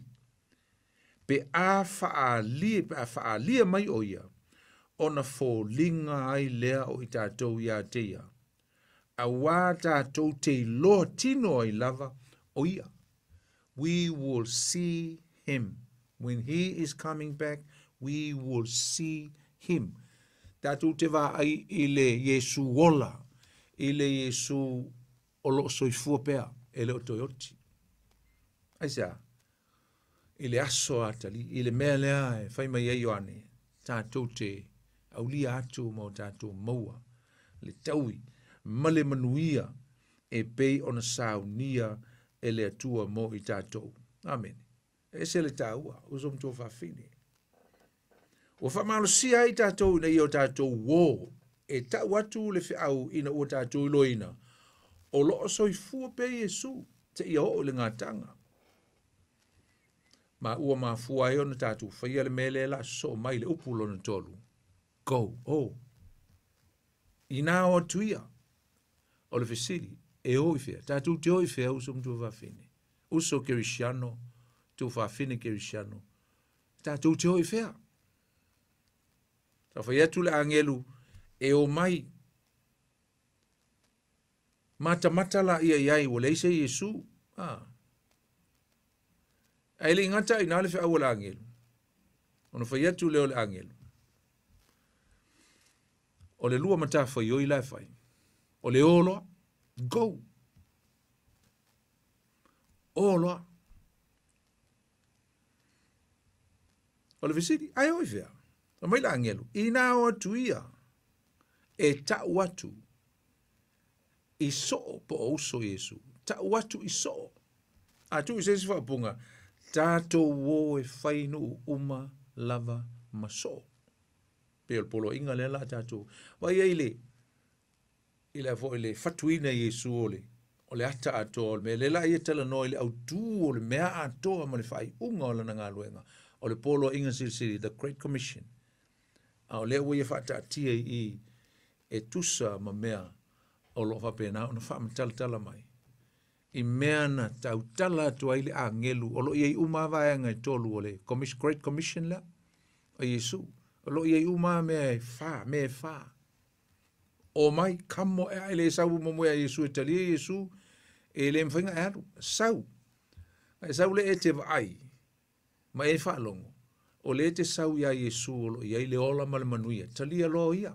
pe a faaalia, pe a faaalia mai o ia, ona foliga ai lea o i tatou ia te ia, auā tatou te iloa tino ai lava o ia. We will see him. When he is coming back, we will see him. Tatou te vaai i le Iesu ola, i le Iesu o lo o soifua pea, e le o toe oti. Aisea? I le aso atalii, i le mea lea e fai mai ai Ioane, tatou te Aulia atu ma o tatou maua le taui ma le manuia e pei ona saunia e le Atua mo i tatou. Amene. E ese le taua, uso ma tuafafine. Ua faamalosia ai tatou ina ia o tatou uō e tau atu le feau ina ua tatou iloaina o lo o soifua pea Iesu seia oo i le gataaga. Ma ua mafua ai ona tatou faia le mea lea la sosoo mai le upu lona tolu. Go, o. Inā o atu ia, o le fesili, e o i fea? Tatou te o i fea, uso ma tuafafine? Uso kerisiano, tuafafine kerisiano, tatou te o i fea? Sa fai atu le agelu e o mai matamata laia i ai ua leai se Iesu. Ah. Ae le i gata ai i ina le feau a le agelu. Ona fai atu lea o le agelu. O le lua matafaioi la e fai. O le o loa. Go! O loa. O le fesili, ae o i fea? Fai mai le agelu, inā o atu ia e tau atu i soo po o uso Iesu. Tau atu i soo. A tuu i se isi faaupuga, tatou o e fai nuu uma lava ma soo. Pei o le poloaiga lea la a tatou. Vaai ai le i le foi le fatuina i Iesu o le o le ata atoa o le mea lea la ia talanoa i le autū o le mea atoa ma le faaiuga o lana galuega o le poloaiga silisili, the Great Commission. A o lea ua ia faataatia i i e tusa ma mea o lo o faapena ona faamatalatala mai i mea na tautala atu ai le agelu o lo o i ai uma lava vaega e tolu o le Great Commission lea a Iesu. O lo o i ai uma lava mea e fa, mea e fa. O mai, come, e le sau momoe a Iesu e talia Iesu, e le mafai ona e alu. Sau. A e sau lea e te vaai, ma e faalogo, o lea e te sau iā Iesu o lo o i ai le ola ma le manuia. Talia loa ia.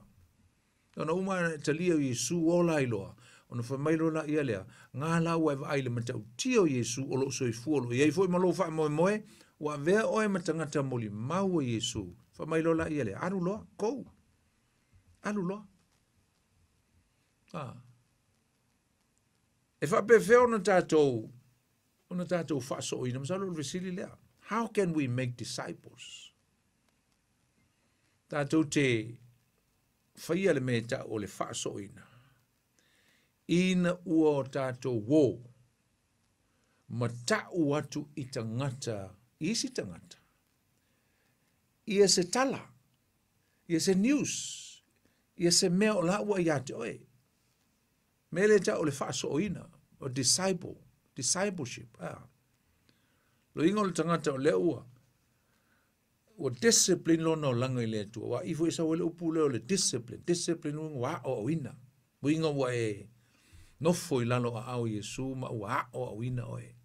Ona uma ona e talia o Iesu ola ai loa, ona fai mai loa laia lea, ngā la ua e vaai i le matautia o Iesu o lo o soifua o lo o i ai foi ma lou faamoemoe, ua avea oe ma tagata molimau o Iesu. Fai mai loa laia lea, alu loa, go. Alu loa. Ah. E faapefea ona tatou ona tatou faasooina, masalo o le fesili lea. How can we make disciples? Tatou te faia le mea e tau o le faasooina. Ina ua o tatou uō ma tau atu i tagata, i isi tagata, ia se tala, ia se news, ia se mea o la ua ia te oe. Mea lea tau o le faasooina, o disciple, discipleship. Ah. Loiga o le tagata o lea ua, ua discipline lona olaga i le Atua. Ua ifo i sau ai le upu lea o le discipline. Discipline uiga ua aoaoina. Uiga ua e nofo i lalo o aao o Iesu ma ua aoaoina oe.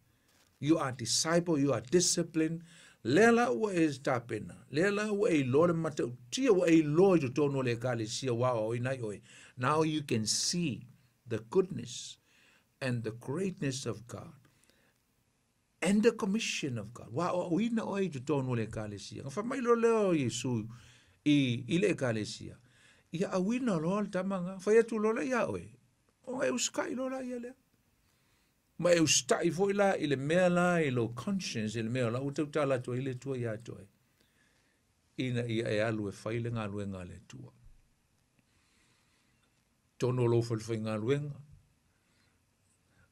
You are disciple, you are disciplined. Lea la ua e tapena, lea la ua e iloa le matautia, ua e iloa i totonu o le ekalesia ua aoaoina ai oe. Now you can see the goodness and the greatness of God and the commission of God. Ua aoaoina oe i totonu o le ekalesia. Na fai mai loa lea o Iesu i, i le ekalesia, ia auina loa le tama nga, fai atu loa lea ia oe, ona e usikai loa la ia lea. Ma e usitai foi la i le mea la i lou conscience, i le mea o la ua tautala atu ai le Atua ia te oe, ina ia e alu e fai le galuega a le Atua. Tonu o lou falefaigaluega,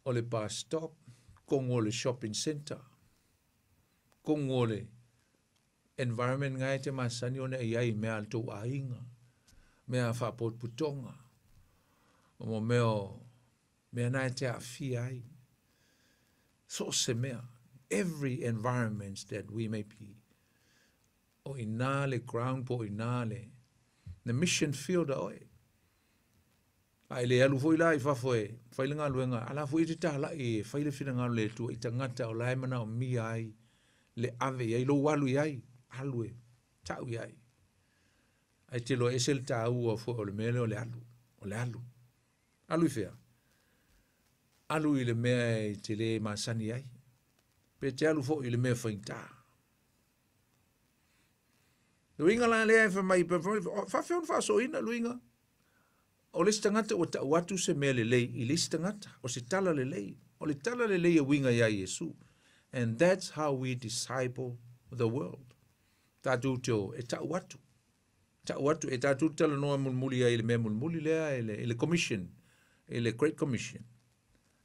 o le bus stop, tonu o le shopping centre, tonu o le environment nga e te masani ona e i ai i mea a le tou aiga, mea a faapotopotoga, o mo mea o mea na e te aafia ai. So o se mea, every environment that we may be, o ina le ground po o ina le, le mission field a oe. A e le alu foi la i fafo e fai le galuega, a la foi e te talai e fai le finagalo o le Atua i tagata o la e manaomia ai le ave i ai, lou alu i ai, alu e tau i ai. Ae te iloa ese le taua foi o le mea lea o le alu, o le alu. Alu i fea? Alu i le mea e te le masani ai. Pe te alu foi i le mea faigata. Le uiga la lea e fai mai, faafefea ona faasoaina le uiga o le isi tagata ua tau atu se mea lelei i le isi tagata, o se tala lelei. O le tala lelei e uiga iā Iesu. And that's how we disciple the world. Tatou te o e tau atu. Tau atu, e tatou te talanoa mulimuli ai i le mea mulimuli lea, i le commission, i le Great Commission.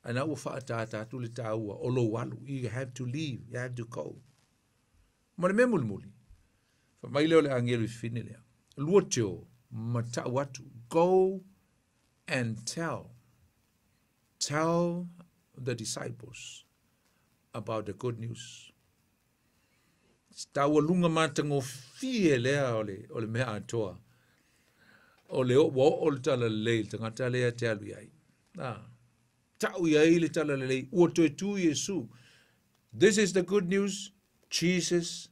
Ae na ua faaataata atu le taua o lou alu. You have to leave, you have to go. Ma le mea mulimuli, fai mai lea o le agelu i fafine lea, lua te o ma tau atu, go and tell, tell the disciples about the good news. Taualuga matagofie lea o le, o le mea atoa. O le ua oo le talalelei i le tagata lea te alu i ai. Ah, tau i ai le talalelei, ua toe tu Iesu. This is the good news. Jesus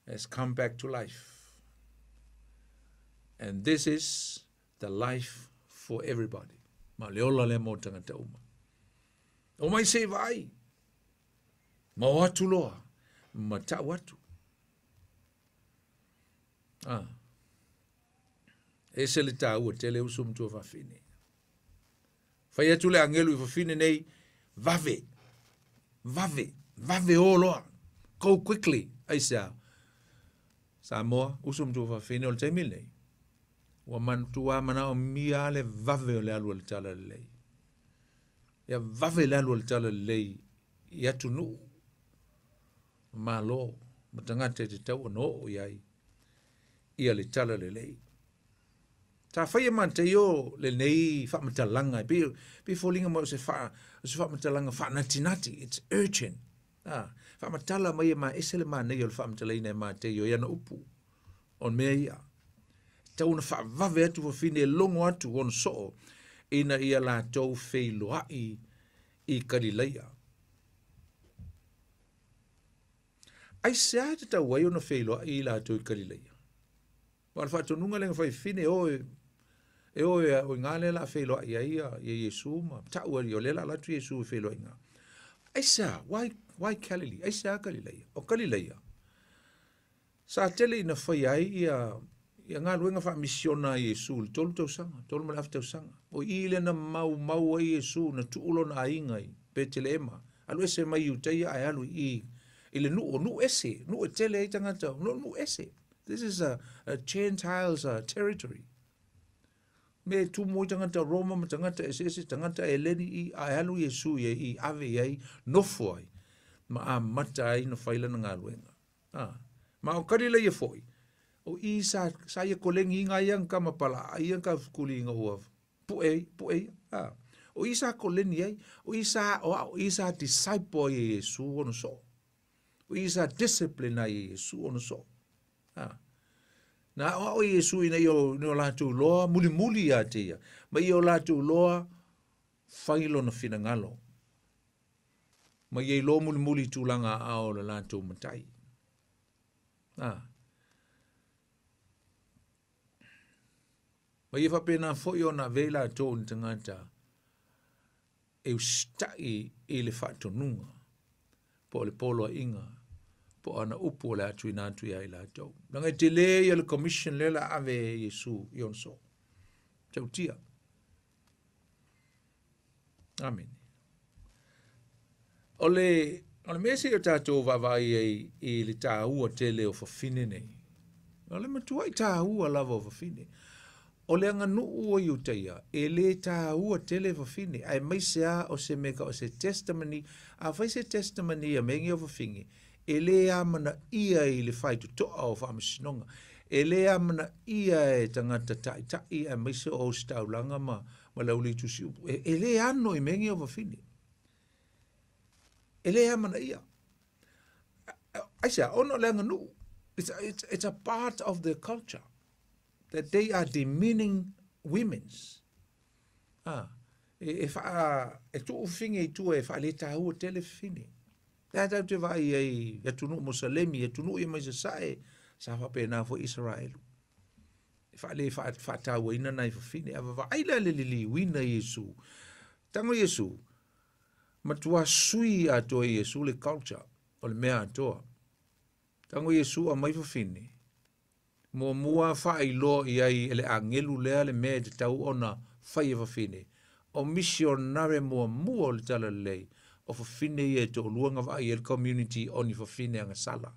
has come back to life. And this is the life for everybody. Ma le ola lea mo tagata uma. O mai se i vaai. Ma o atu loa. Ma tau atu. Ah. Ese le tāua tele uso matua fafine. Fai atu le agelu i fafine nei, vave, vave, vave o loa. Go quickly. Aisea? Samoa, uso matua fafine o le taimi lenei. Ua matua manaomia le vave o le alu a le talalelei. Ia vave le alu a le talalelei i atunuu, malo, ma tagata e tatau ona oo i ai ia le talalelei. Sa faia Mataio lenei faamatalaga, e pei, pei foliga mai o se, faa, o se faamatalaga faanatinati, it's urgent. Ah, faamatala mai e ma ese le manaia o le faamatalaina e Mataio i ana upu, o mea ia. Tau ona faavave atu fafine e logo atu ona soo ina ia latou feiloai i Kalilaia. Aisea e tatau ai ona feiloai i latou i Kalilaia? Aua o le faatonuga lea na fai fafine, e o e, e o e, o i ina lea o le a feiloai ai ia, ia Iesu ma tau ai, o lea o le a alu atu Iesu i feiloaiga. Aisea? Why, why Galilee? Aisea Kalilaia? O Kalilaia, sa tele ina faia ai ia, ia galuega faamisiona a Iesu i le 3 tausaga, 3.5 tausaga. O i lea na maumau ai Iesu, na tuu lona aiga i Peteleema, alu ese mai Iutaia ae alu i i, i le nuu, o nuu ese, nuu e tele ai tagata, nuu ese. This is a, a Gentiles a territory. Me e tumu ai tagata Roma ma tagata eseese, tagata Eleni i, ae alu Iesu i i, ave i ai, nofo ai, ma amata ai na fai lana galuega. Ah, ma o Kalilaia foi, o i sa, sa ia kolegi inga ia kama pala, ia ka fukuli inga ua pu'e, pu'e, ah. O i sa koleni ai, o i sa, o, o i sa disciple ai e Iesu ona soo. O i sa discipline ai e Iesu ona soo. Ah. Na aʻoaʻo Iesu ina ia o latou loa mulimuli ia te ia, ma ia o latou loa fai lona finagalo. Ma ia iloa mulimuli i tulaga aao o le latou matai. Ah. Ma ia faapena foi ona avea i latou ni tagata e usitai i le faatonuga po o le poloaiga po o ana upu o le a tuuina atu ia i latou. Leaga e tele ia le commission lea o le a ave e Iesu i ona soo. Tautia. Amene. O le, o le mea se i o tatou vaavaai ai i le tāua tele o fafine nei. O le matuai tāua lava o fafine. O le aganuu o Iutaia, e lē tāua tele fafine, aemaise a o se mea o se testimony, afai se testimony a mea nei o fafine, e lē amanaia i le faitotoa o faamasinoga, e lē amanaia e tagata ta'ita'i aemaise o ositaulaga ma, ma le aulii tusiupu, e, e lē ano i mea nei o fafine. E lē amanaia. Aisea? Ona o le aganuu. It's, it's, it's a part of the culture that they are demeaning women's. Ah, e, e, wha, e tuu fafine i tua e faalētāua tele fafine. Lea tatou te vaai ai i atunuu Mosalemi, atunuu ia mai sasae, sa faapena foi Isaraelu. E faale faatauaina nai fafine, a vavaai lea le liliuina Iesu. Tago Iesu, matua sui atoa e Iesu le culture o le mea atoa. Tago Iesu aumai fafine, muamua faailoa i ai e le agelu lea le mea e tatau ona fai e fafine. O misionare muamua o le talalelei, o fafine ia e toalua na vaai ai le community o ni fafine agasala.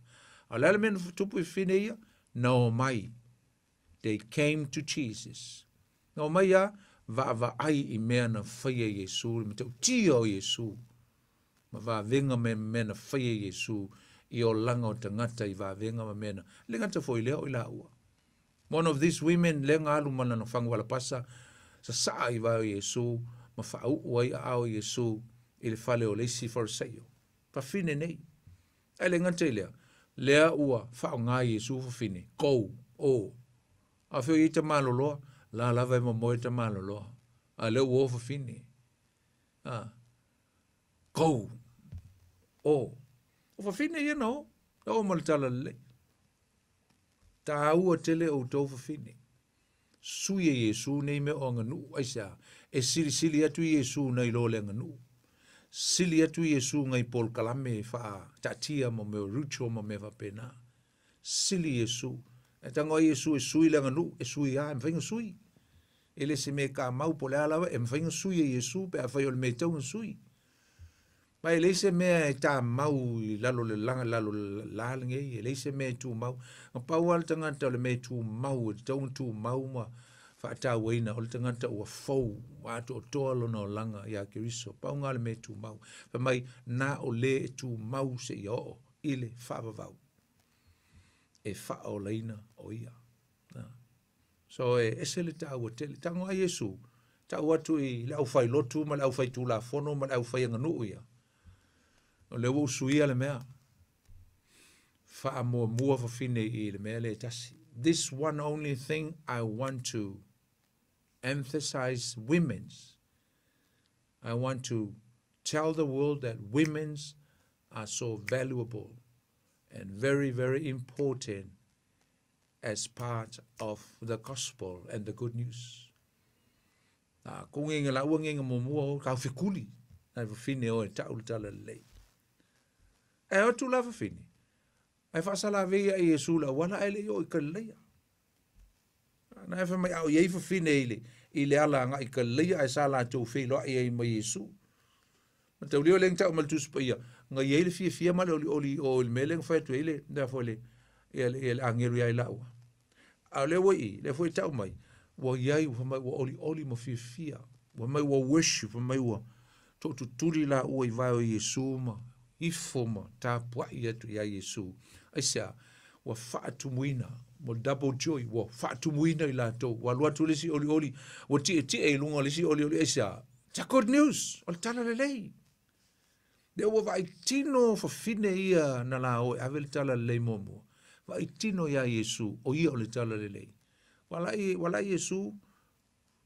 A o le a le mea na tupu i fafine ia? Na omai. They came to Jesus. Na omai a vaavaai i mea na faia e Iesu, le matautia o Iesu, ma vavega me mea na faia e Iesu i olaga o tagata i vavega ma mea na. Le gata foi lea o i laua. One of these women lea na alu ma lana fagu alapasa, sasaa i vae o Iesu, ma faauu ai aao o Iesu i le fale o le isi Fariseio. Fafine nei. Ae le gata i lea, lea ua faaaoga Iesu fafine, go, o. A fea o i ai tamaloloa, la lava e momoe tamaloloa. A lea ua o fafine. A, go, o. O fafine ia na o, na o ma le talalelei. Tāua tele outou fafine. Sui e Iesu nei mea o aganuu, aisea? E silisili atu Iesu nai lo le aganuu. Sili atu Iesu nai polokalame faataatia ma mea o ritual ma mea faapena. Sili Iesu. E tago ai Iesu e sui le aganuu, e sui lava, e mafai ona sui. E le se mea kamau po o le a lava, e mafai ona sui e Iesu pe afai o le mea e tatau ona sui. Ma e leai se mea e tamau i lalo o le laga, lalo o le la lenei, e leai se mea e tumau. Na pau lava le tagata o le mea e tumau, e tatau ona tumau ma faatauaina, o le tagata ua fou, ua atoatoa lona olaga ia Keriso. Pau lena o le mea e tumau. Fai mai, na o le e tumau seia oo i le faavavau, e faaolaina o ia. So e ese le taua tele. Tago a Iesu, tau atu i le aufailotu ma le aufaitulafono ma le aufaiaganuu ia. O lea ua ou suia le mea. Faamuamua fafine i le mea lea e tasi. This one only thing I want to emphasize women's. I want to tell the world that women's are so valuable and very, very important as part of the gospel and the good news. A ko ngenge la ua ngenge muamua o kau fekuli nai fafine o e tau le talalelei. E atu la fafine, ai faasalavei ia Iesu le auala ae le i oo i Kalileia. Na e fai mai a o i ai fafine i le, i le ala agai i Kalileia ae sa latou feiloai ai ma Iesu. Mataulia o lea na tau mai le Tusi Paia, na i ai le fiafia ma le olioli i o i le mea lea na fai atu ai le, lea foi le, ia le, ia le agelu ia i laua. A o lea ua i i, lea foi e tau mai, ua i ai, ua fai mai ua olioli ma fiafia, ua fai mai ua worship, fai mai ua tootutuli laua i vae o Iesu ma ifo ma tapuai atu iā Iesu. Aisea? Ua faatumuina, ua double joy, ua faatumuina i latou, ua alu atu le isi olioli, ua tietie i luga o le isi olioli, aisea? It's a good news, o le tala lelei. Lea ua vaai tino fafine ia na la o e ave le tala lelei muamua. Vaai tino iā Iesu, o ia o le tala lelei. Ua la, ua la Iesu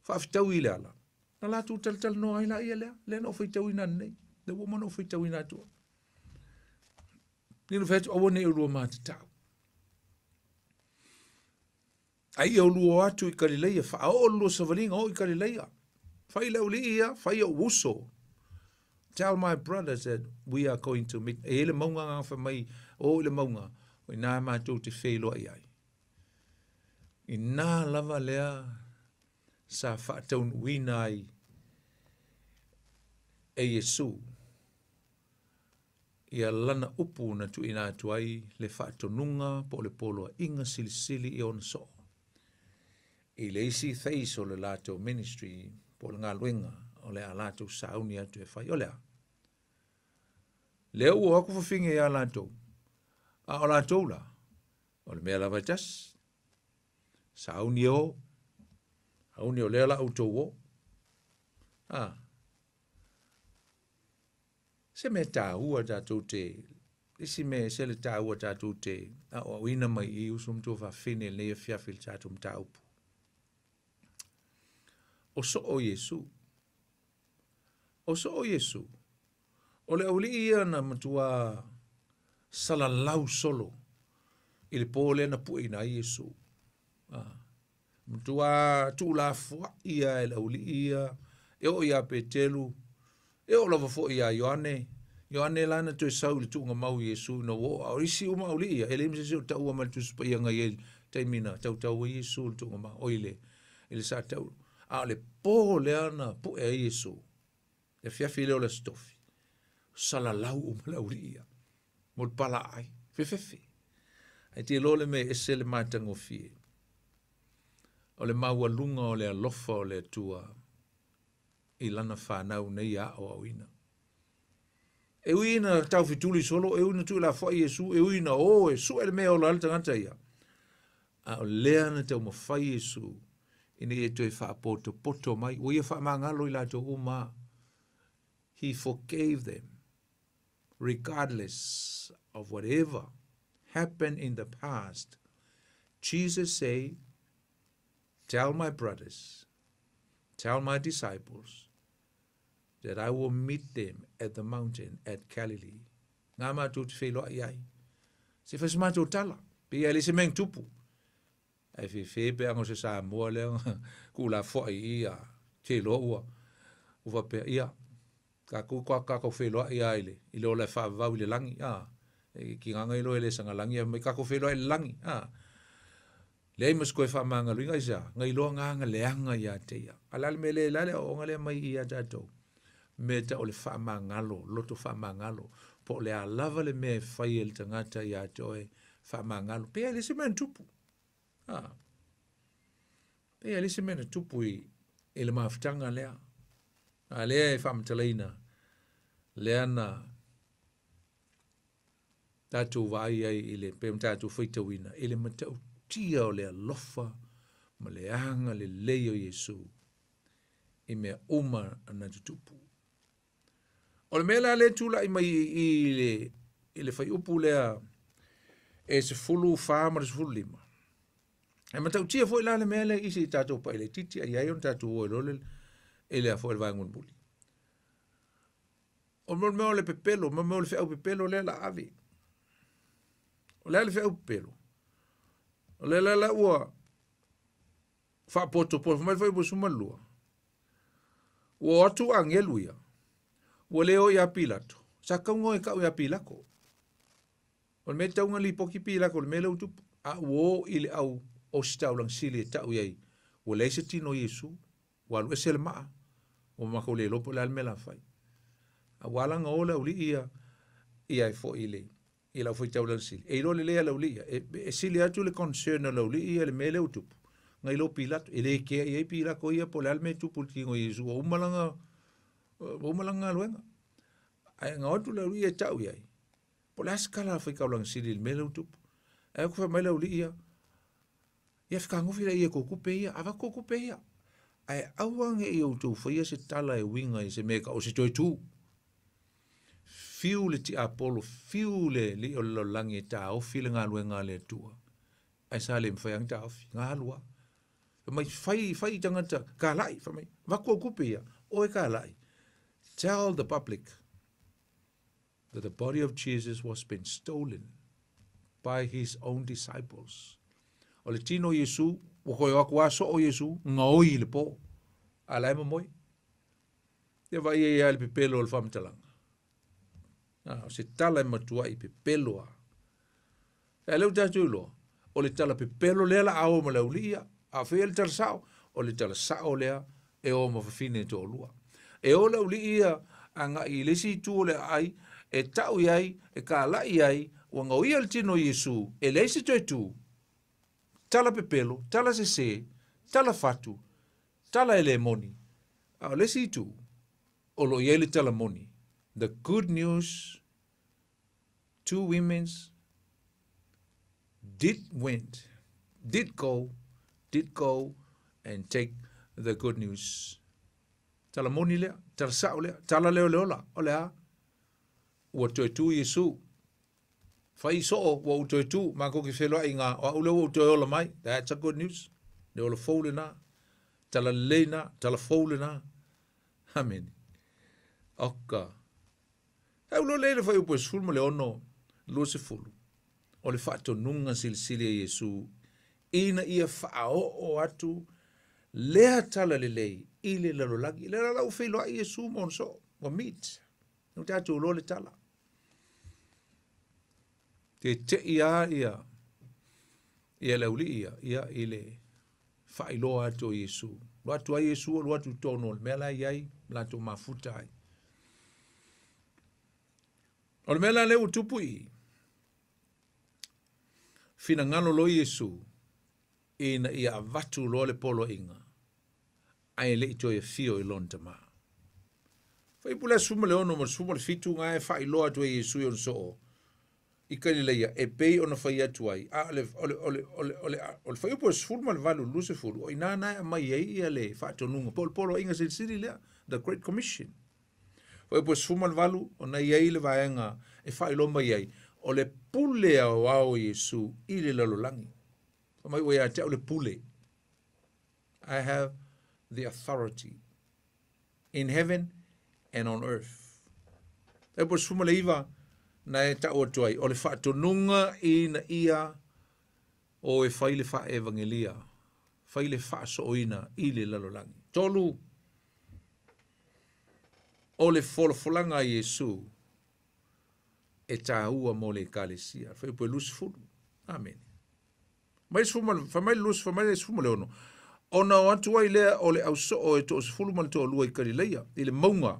faafetaui i le ala, na latou talatalanoa ai laia lea, lea na ou faitauina ananei, lea ua uma ona ou faitauina atua. Ni na fai atu, aua ne i olua matatau. A ia olua o atu i Kalileia, faaoo le lua savaliga o i Kalileia. Fai le aualii ia, fai ou uso. Tell my brothers that we are going to meet. E i ai le mauga na fai mai, o i le mauga, o i nā matou te feiloai ai. Inā lava lea sa faataunuuina ai e Iesu ia lana upu na tuuina atu ai le faatonuga po o le poloaiga silisili i ona soo i le isi phase o le latou ministry po o le galuega o le a latou sauni atu e fai. O le a? Lea ua o atu fafine ia latou, a o latou la, o le mea lava e tasi. Sauni e o, sauni o lea la outou o. A, se mea taua tatou te, isi mea ese le taua tatou te aoaoina mai i uso ma tuafafine i lenei afiafi i le tatou mataupu. O soo Iesu. O soo Iesu. O le aualii ia na matua salalau solo i le pō lea na pueina ai Iesu. A, matua tuulafoai ia e le aualii ia, e oo iā Petelu, e oo lava foi iā Ioane, Ioane la na toe sau i le tuugamau i Iesu ina ua oo, a o isi uma aualii ia, e leai ma se isi o taua mai le Tusi Paia na i ai i le taimi na tautau ai Iesu i le tuugamau, oi le, i le sa tau. A o le po lea na pue ai Iesu, le afiafi lea o le Aso Tofi, salalau uma le aualii ia, mo le palaai, fefefe. Ae te iloa le mea e ese le matagofie, o le maualuga o le alofa o le Atua i lana fanau na ia aoaoina. E ui ina taufetuli solo, e ui ina tuulafoai Iesu, e ui ina o e sue le mea e ola ai le tagata ia, a o lea na taumafai Iesu ina ia toe faapotopoto mai, ua ia faamagalo i latou uma. He forgave them regardless of whatever happened in the past. Jesus say, tell my brothers, tell my disciples that I will meet them at the mountain at Galilee. Ngā mātou te wheiloa i ai. Se fai se mātou tala, pe ia le se mea tupu. Ai fefe pe anga se Samoa lea ku la foai ia te loa ua ua pe ia ka ku ka ka ka wheiloa i ai le i le ola whaavau i le langi a e ki nganga i loa le sanga langi mai ka ko wheiloa i le langi a leai ma se koe faamagaloina i se a ngai loa gāga leaga iā te ia. A le a le mea le la le aoaoga lea mai i iā tatou? Mea e tau o le faamagalo, loto faamagalo, po o le a lava le mea e fai e le tagata iā te oe, faamagalo. Pei lava e leai se mea na tupu. A, pei lava e leai se mea na tupu i, i le mafutaga lea. A lea e faamatalaina, lea na tatou vaai ai i le, pei ona tatou faitauina, i le matautia o le alofa ma le agalelei o Iesu i mea uma na tutupu. O le mea la lea e tulai mai i le, i le fuaiupu lea e 14 ma le 15, e matautia foi la le mea lea i se i tatou pai laitiiti a i ai ona tatou o ai loa le, i le a foi le vaega mulimuli. O le mea o le pepelo, mo mea o le feau pepelo lea la ave. O le a le feau pepelo? O le la la ua faapotopoto mai le fuaiupu 12. Ua o atu agelu ia, ua le o ia Pilato. Sa tau e tau ia Pilato. O le mea tatau ona lipoti Pilato i le mea lea ua tupu. A ua o i le au ositaulaga sili e tau i ai, ua leai se tino o Iesu, ua alu ese le maa, ua matou le iloa po o le a le mea o le a fai. A ua ala ona o le aualii ia i ai foi i le i le aufai-taulaga sili, e iloa lelei lava e le aualii ia, e, e sili atu le concern a le aualii ia i le mea lea ua tupu, nai lo Pilato. E le kea i ai Pilato ia po o le a le mea e tupu i le tino o Iesu, ua uma lana, ua uma lana galuega. Ae na o atu le aualii ia e tau i ai, Po o le a se tala a le faitaulaga sili i le mea lea ua tupu. Ae atu fai mai le aualii ia, Ia fetagofi laia i tou tupe ia, avatu tou tupe ia. Ae aua ne i outou faia se tala e uiga i se mea e tau o se toe tu. Fiu le tiapolo, fiu le alii o le lalolagi e taofi le galuega a le Atua. Ae sa le mafai lava ona taofi, na alu lava. Fai mai, fai, fai i tagata kalai, fai mai, avatu au tupe ia, oe kalai. Tell the public that the body of Jesus was been stolen by his own disciples. O le tino o Iesu, ua toe o atu lava soo Iesu, gaoi i le po, a la e momoe. Ia vaai ai lava i le pepelo o le faamatalaga. Ah, o se tala e matuai pepelo lava. A lea ua tatou iloa, o le tala pepelo lea la a o ma le aualii ia. A o fea le tala sao? O le tala sao lea e o ma fafine e toalua. E o le aualii ia agai i le isi itu o le aai, e tau i ai, e kalai i ai, ua gaoia le tino o Iesu, e leai se toe tu. Tala pepelo, tala sese, tala fatu, tala e le moni. A o le isi itu, o lo o i ai le tala moni. The good news two women's did went, did go, did go and take the good news. Tala moni lea, tala sao lea, tala lea o le ola, o le a? Ua toe tu Iesu. Fai soo, ua ou toe tu, matou te feiloai i ngā, o au lea ua ou toe ola mai. That's a good news. Le ola fou lena. Tala lelei na, tala fou lena. Amene. Oka. E ulo lea i le fuaiupu e 16, 20, o le faatonuga silisili a Iesu ina ia faaoo atu lea tala lelei i le lalolagi. Lea la ua feiloai Iesu ma ona soo, ua meet. Ua tatou iloa le tala. Tete'i lava ia ia le auli'i ia, ia i le faailoa atu o Iesu. Alu atu ai Iesu alu atu i totonu o le mea la e i ai ma latou mafuta ai. O le mea la lea ua tupu i i, finagalo loa Iesu ina ia avatu loa le poloaiga, ae le i toe afio i lona Tama. Fuaiupu le 16 ma le 17 na e faailoa atu ai e Iesu i ona soo i Kalileia e pei ona fai atu ai, a o le, o le, o le, o le, o le, o le fuaiupu 18 20, o i ina na e aumai ai ia le faatonuga po o le poloaiga silisili lea, the Great Commission. Fuaiupu 18, ona i ai le vaega e faailoa mai ai, o le pule aoao o Iesu i le lalolagi. Fai mai ua ia te au le pule. I have the authority in heaven and on earth. Fuaiupu 19, na e tau atu ai, o le faatonuga ina ia o e fai le faaevagelia, fai le faasooina i le lalolagi. Tolu, o le folafolaga a Iesu e tāua mo le ekalesia. Fuaiupu 20. Amene. Mai le fai mai le 20, fai mai le 16. Ona o atu ai lea o le ausoo e toasefulu ma le toalua i Kalileia, i le mauga,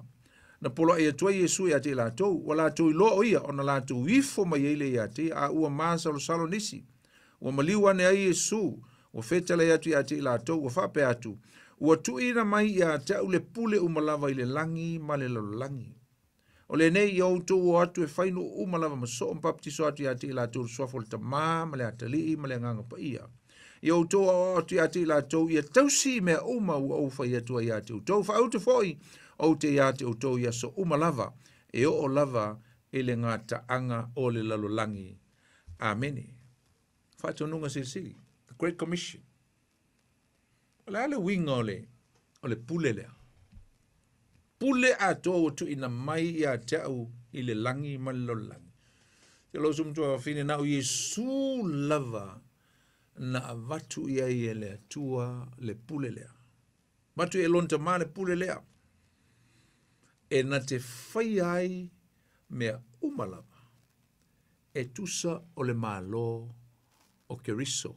na poloai atu ai Iesu ia te i latou, ua latou iloa o ia, ona latou ifo mai ai lea ia te ia, a ua masalosalo nisi. Ua maliu ane ai Iesu, ua fetalai atu ia te i latou, ua faapea atu, ua tuuina mai ia te au le pule uma lava i le lagi ma le lalolagi. O lenei ia outou o atu e fai nuu uma lava ma soo ma baptiso atu ia te i latou i le suafa o le Tamā ma le Atalii ma le Agaga Paia. Ia outou aoao atu ia te i latou ia tausi i mea uma ua ou fai atu ai ia te outou. Faaute foi ou te ia te outou i aso uma lava, e oo lava i le gataaga o le lalolagi. Amene. Faatonuga silisili, The Great Commission. O le a le uiga o le, o le pule lea? Pule atoa ua tuuina mai ia te au i le lagi ma le lalolagi. Te lou sumatua wafine na o Iesu lava na avatu i ai e le Atua le pule lea. Avatu e lona Tama le pule lea. E na te faia ai mea uma lava e tusa o le Malo o Keriso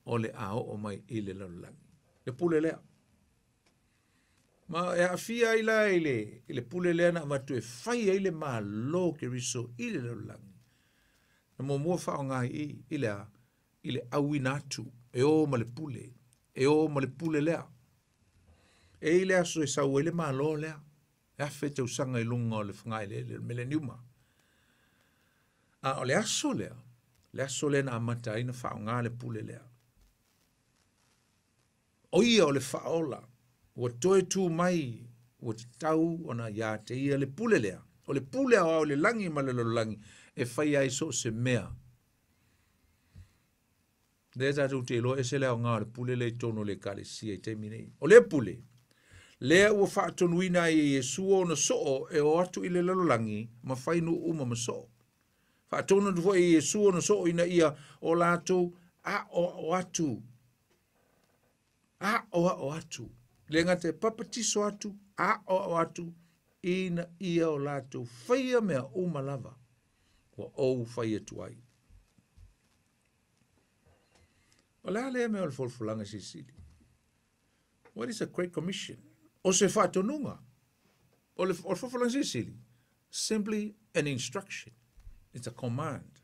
o le a oo mai i le lalolagi. Le pule lea. Ma e aafia ai la i le, i le pule lea na avatu e fai ai le Malo o Keriso i le lalolagi. Na muamua faaaoga i i, i le a? I le auina atu, e o ma le pule, e o ma le pule lea. E i le aso e sau ai le Malo lea, e afe tausaga i luga o le fogaeleele, o le mileniuma. A o le aso lea, le aso lea na amata ai na faaaoga le pule lea. O ia o le faaola, ua toe tu mai, ua tatau ona ia te ia le pule lea. O le pule aoao i le lagi ma le lalolagi e faia ai so o se mea. Lea tatou te iloa ese le aoga o le pule lea i totonu o le ekalesia i taimi nei. O lea pule, lea ua faatonuina ai e Iesu ona soo e o atu i le lalolagi ma fai nuu uma ma soo. Faatonu atu foi e Iesu ona soo ina ia o latou aʻoaʻo atu. Aʻoaʻo atu. Le gata e papatiso atu, aʻoaʻo atu ina ia o latou faia mea uma lava ua ou fai atu ai. O le a lea mea o le folafolaga silisili? What is a great commission? O se faatonuga. O le, o le folafolaga silisili, simply an instruction. It's a command.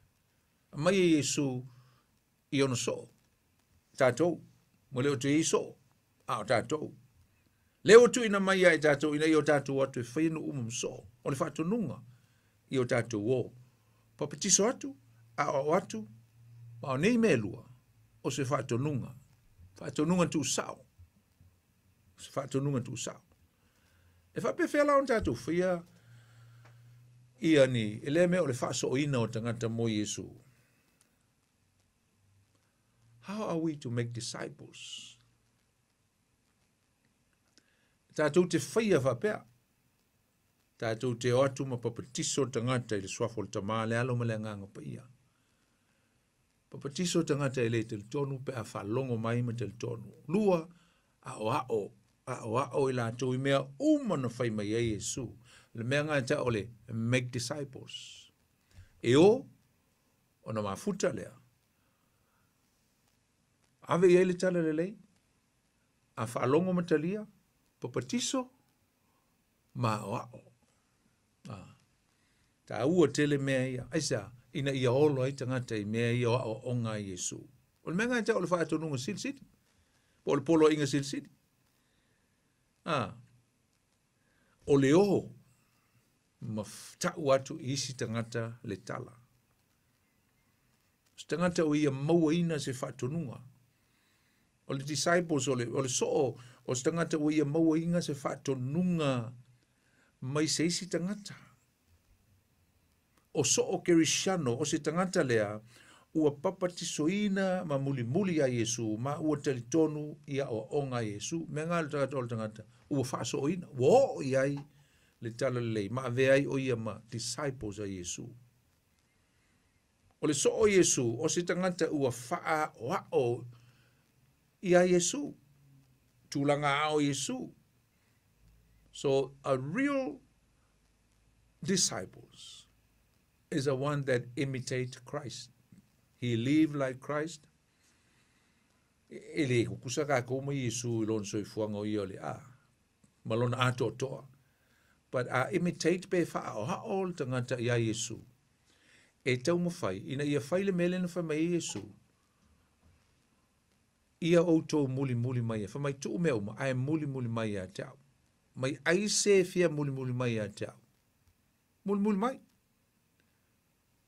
Aumai e Iesu i ona soo. Tatou. Ua le o toe i ai soo, a o tatou. Lea ua tuuina mai ia i tatou ina ia o tatou atu e fai nuu uma ma soo. O le faatonuga i o tatou o. Papatiso atu, aoao atu, ma o nei mea e lua, o se faatonuga. Faatonuga tuusao. O se faatonuga tuusao. E faapefea la ona tatou faia ia ni, e lea mea o le faasooina o tagata mo Iesu. How are we to make disciples? Tatou te faia faapea. Tatou te o atu ma papatiso tagata i le suafa o le Tamā, le Alo ma le Agaga Paia. Papatiso tagata e le talitonu pe a faalogo mai ma talitonu. Lua, aʻoaʻo, aʻoaʻo i latou i mea uma na fai mai ai Iesu. Le mea lena e tau o le make disciples. E o, ona mafuta lea. Ave i ai le tala lelei, a faalogo ma talia, papatiso, ma aoao. Taua tele mea ia. Aisea, ina ia olo ai tagata i mea ia o aoaoga a Iesu. O le mea lena e tau o le faatonuga silisili, po o le poloaiga silisili. O le o ma ta'u atu i isi tagata le tala. O se tagata ua ia mauaina se faatonuga. O le disciples, o le soo, o se tagata ua ia mauaina se faatonuga mai se isi tagata. O soo kerisiano, o se tagata lea, ua papatisoina ma mulimuli ia Iesu, ma ua talitonu i aoaoga a Iesu. Mea lena o le tagata o le tagata, ua faasooina, ua oo i ai le tala lelei, ma avea ai o ia ma disciples a Iesu. O le soo Iesu, o se tagata ua faaoao ia Iesu, tulaga ao Iesu. So a real disciples is a one that imitate Christ. He live like Christ. E le kukusa kākou ma Iesu i lona soifuaga o ia o le a, ma lona atoatoa. But a imitate pe faaoao le tagata ia Iesu. E taumafai, ina ia fai le mea lea na fai mai ai Iesu. Ia outou mulimuli mai e. Fai mai tuu mea uma, ae mulimuli mai ia te au. Mai ai se fia mulimuli mai ia te au. Mulimuli mai.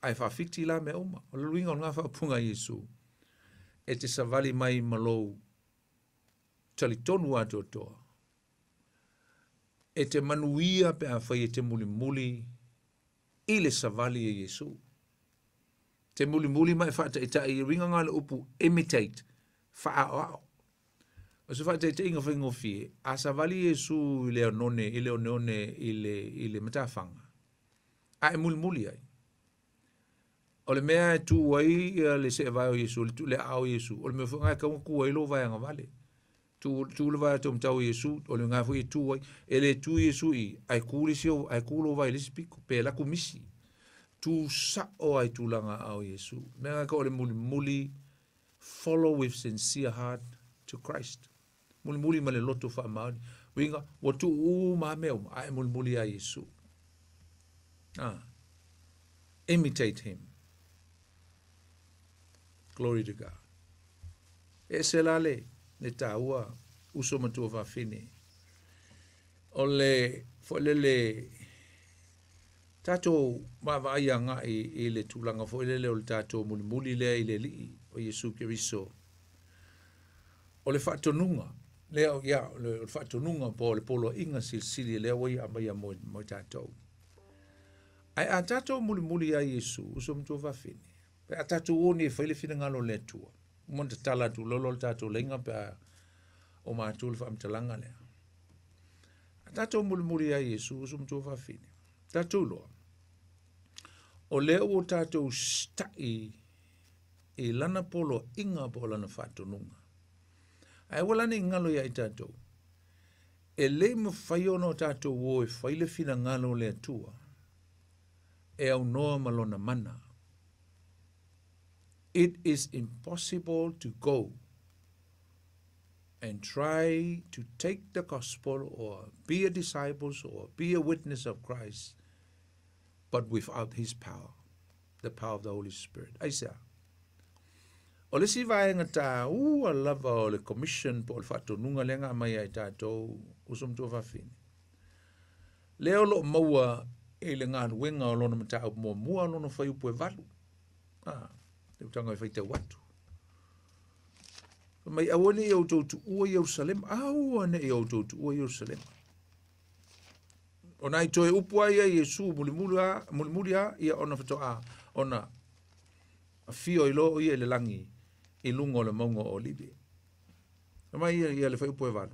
Ae faafiti la mea uma. O le luiga o lena faaupuga a Iesu. E te savali mai ma lou talitonu atoatoa. E te manuia pe afai e te mulimuli i le savali e Iesu. Te mulimuli ma e faataitai i uiga lena o le upu imitate, faaoao. O se faataitaiga faigofie, a savali Iesu i le anone, i le oneone, i le matafaga, a e mulimuli ai. O le mea e tu ai le seevae o Iesu, le aao o Iesu, o le mea foi lena e tatau ona tu ai lou vaeaga vale. Tu le vae taumatau o Iesu, o le lena foi e tu ai. E le tu Iesu i, ae tu le isi, ae tu lou vae i le isi pito, pe alu atu misi. Tu sao ai tulaga aao Iesu. Mea lena o le mulimuli, follow with sincere heart to Christ. Mulimuli ma le loto faamaoni. Uiga, ua tuu uma mea uma, ae mulimuli ia Iesu. Imitate him. Glory to God. E se la le taua uso matua faafine. O le foilele tatou vaavaai agai i le tulaga foi lele o le tatou mulimuli lea i le Alii o Iesu Keriso. O le faatonuga lea, ia, o le faatonuga po o le poloaiga silisili lea ua ia aumaia mo tatou. Ae a tatou mulimuli ia Iesu, uso matua faafine, pe a tatou o nei e fai le finagalo o le Atua, uma ona tatala atu loa le tatou leiga pe a o matou le faamatalaga lea. A tatou mulimuli ia Iesu, uso matua faafine, tatou loa, o lea ua tatou sita'i i lana poloaiga po o lana faatonuga. Ae aua la ne i galo ia i tatou, e le mafai ona o tatou o e fai le finagalo o le Atua, e aunoa ma lona mana. It is impossible to go and try to take the gospel or be a disciple or be a witness of Christ, but without his power, the power of the Holy Spirit. Aisea, o le isi vaega taua lava o le commission po o le faatonuga lea na aumai ai tatou uso matua faafine. Lea o loo maua i le galuega o lona mataupu muamua lona fuaiupu e 8. Le utaga e faitau atu. Mai aua ne i outou tuua Ierusalema, aua ne i outou tuua Ierusalema. O nai toe upu ai ia Iesu mulimuli a ia ona fatoa ona afio i lo ia i le lagi i luga o le mauga o Olive. Mai ia le fuaiupu e 8.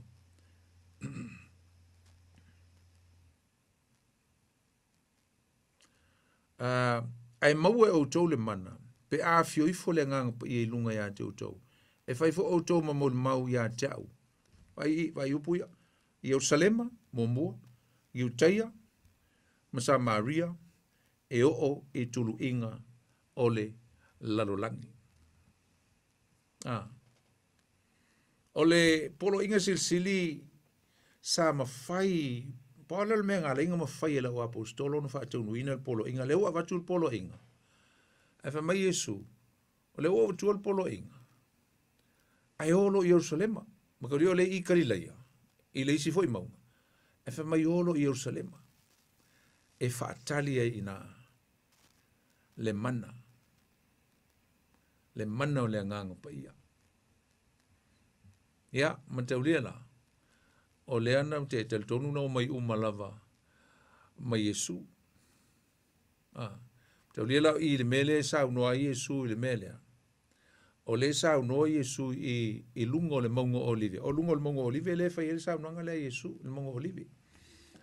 Ae maua e outou le mana, pe a afio ifo le agaga paia i luga ia te outou. E fai foi outou ma molimau ia te au. Vai upu ia. Ierusalema, muamua, Iutaia, ma Samaria, e oo i tuluiga o le lalolagi. O le poloaiga silisili sa mafai, pau lea o le mea na ala ai ona mafai e lau aposetolo ona faataunuuina le poloaiga, lea ua avatu le poloaiga, ae fai mai Iesu, o lea ua ou avatua le poloaiga, ae o loa i Ierusalema. Mataulia o lea e i Kalilaia, i le isi foi mauga, ae fai mai o loa i Ierusalema, e faatali ai i ina le mana, le mana o le Agaga Paia. Ia, mataulia la, o lea na te talitonu na omai uma lava mai Iesu. Mataulia la i le mea lea e saunoa ai Iesu i le mea lea, o lea e saunoa Iesu i luga o le mauga o Olive. O luga o le mauga o Olive lea e fai ai le saunoaga lea a Iesu, le mauga o Olive.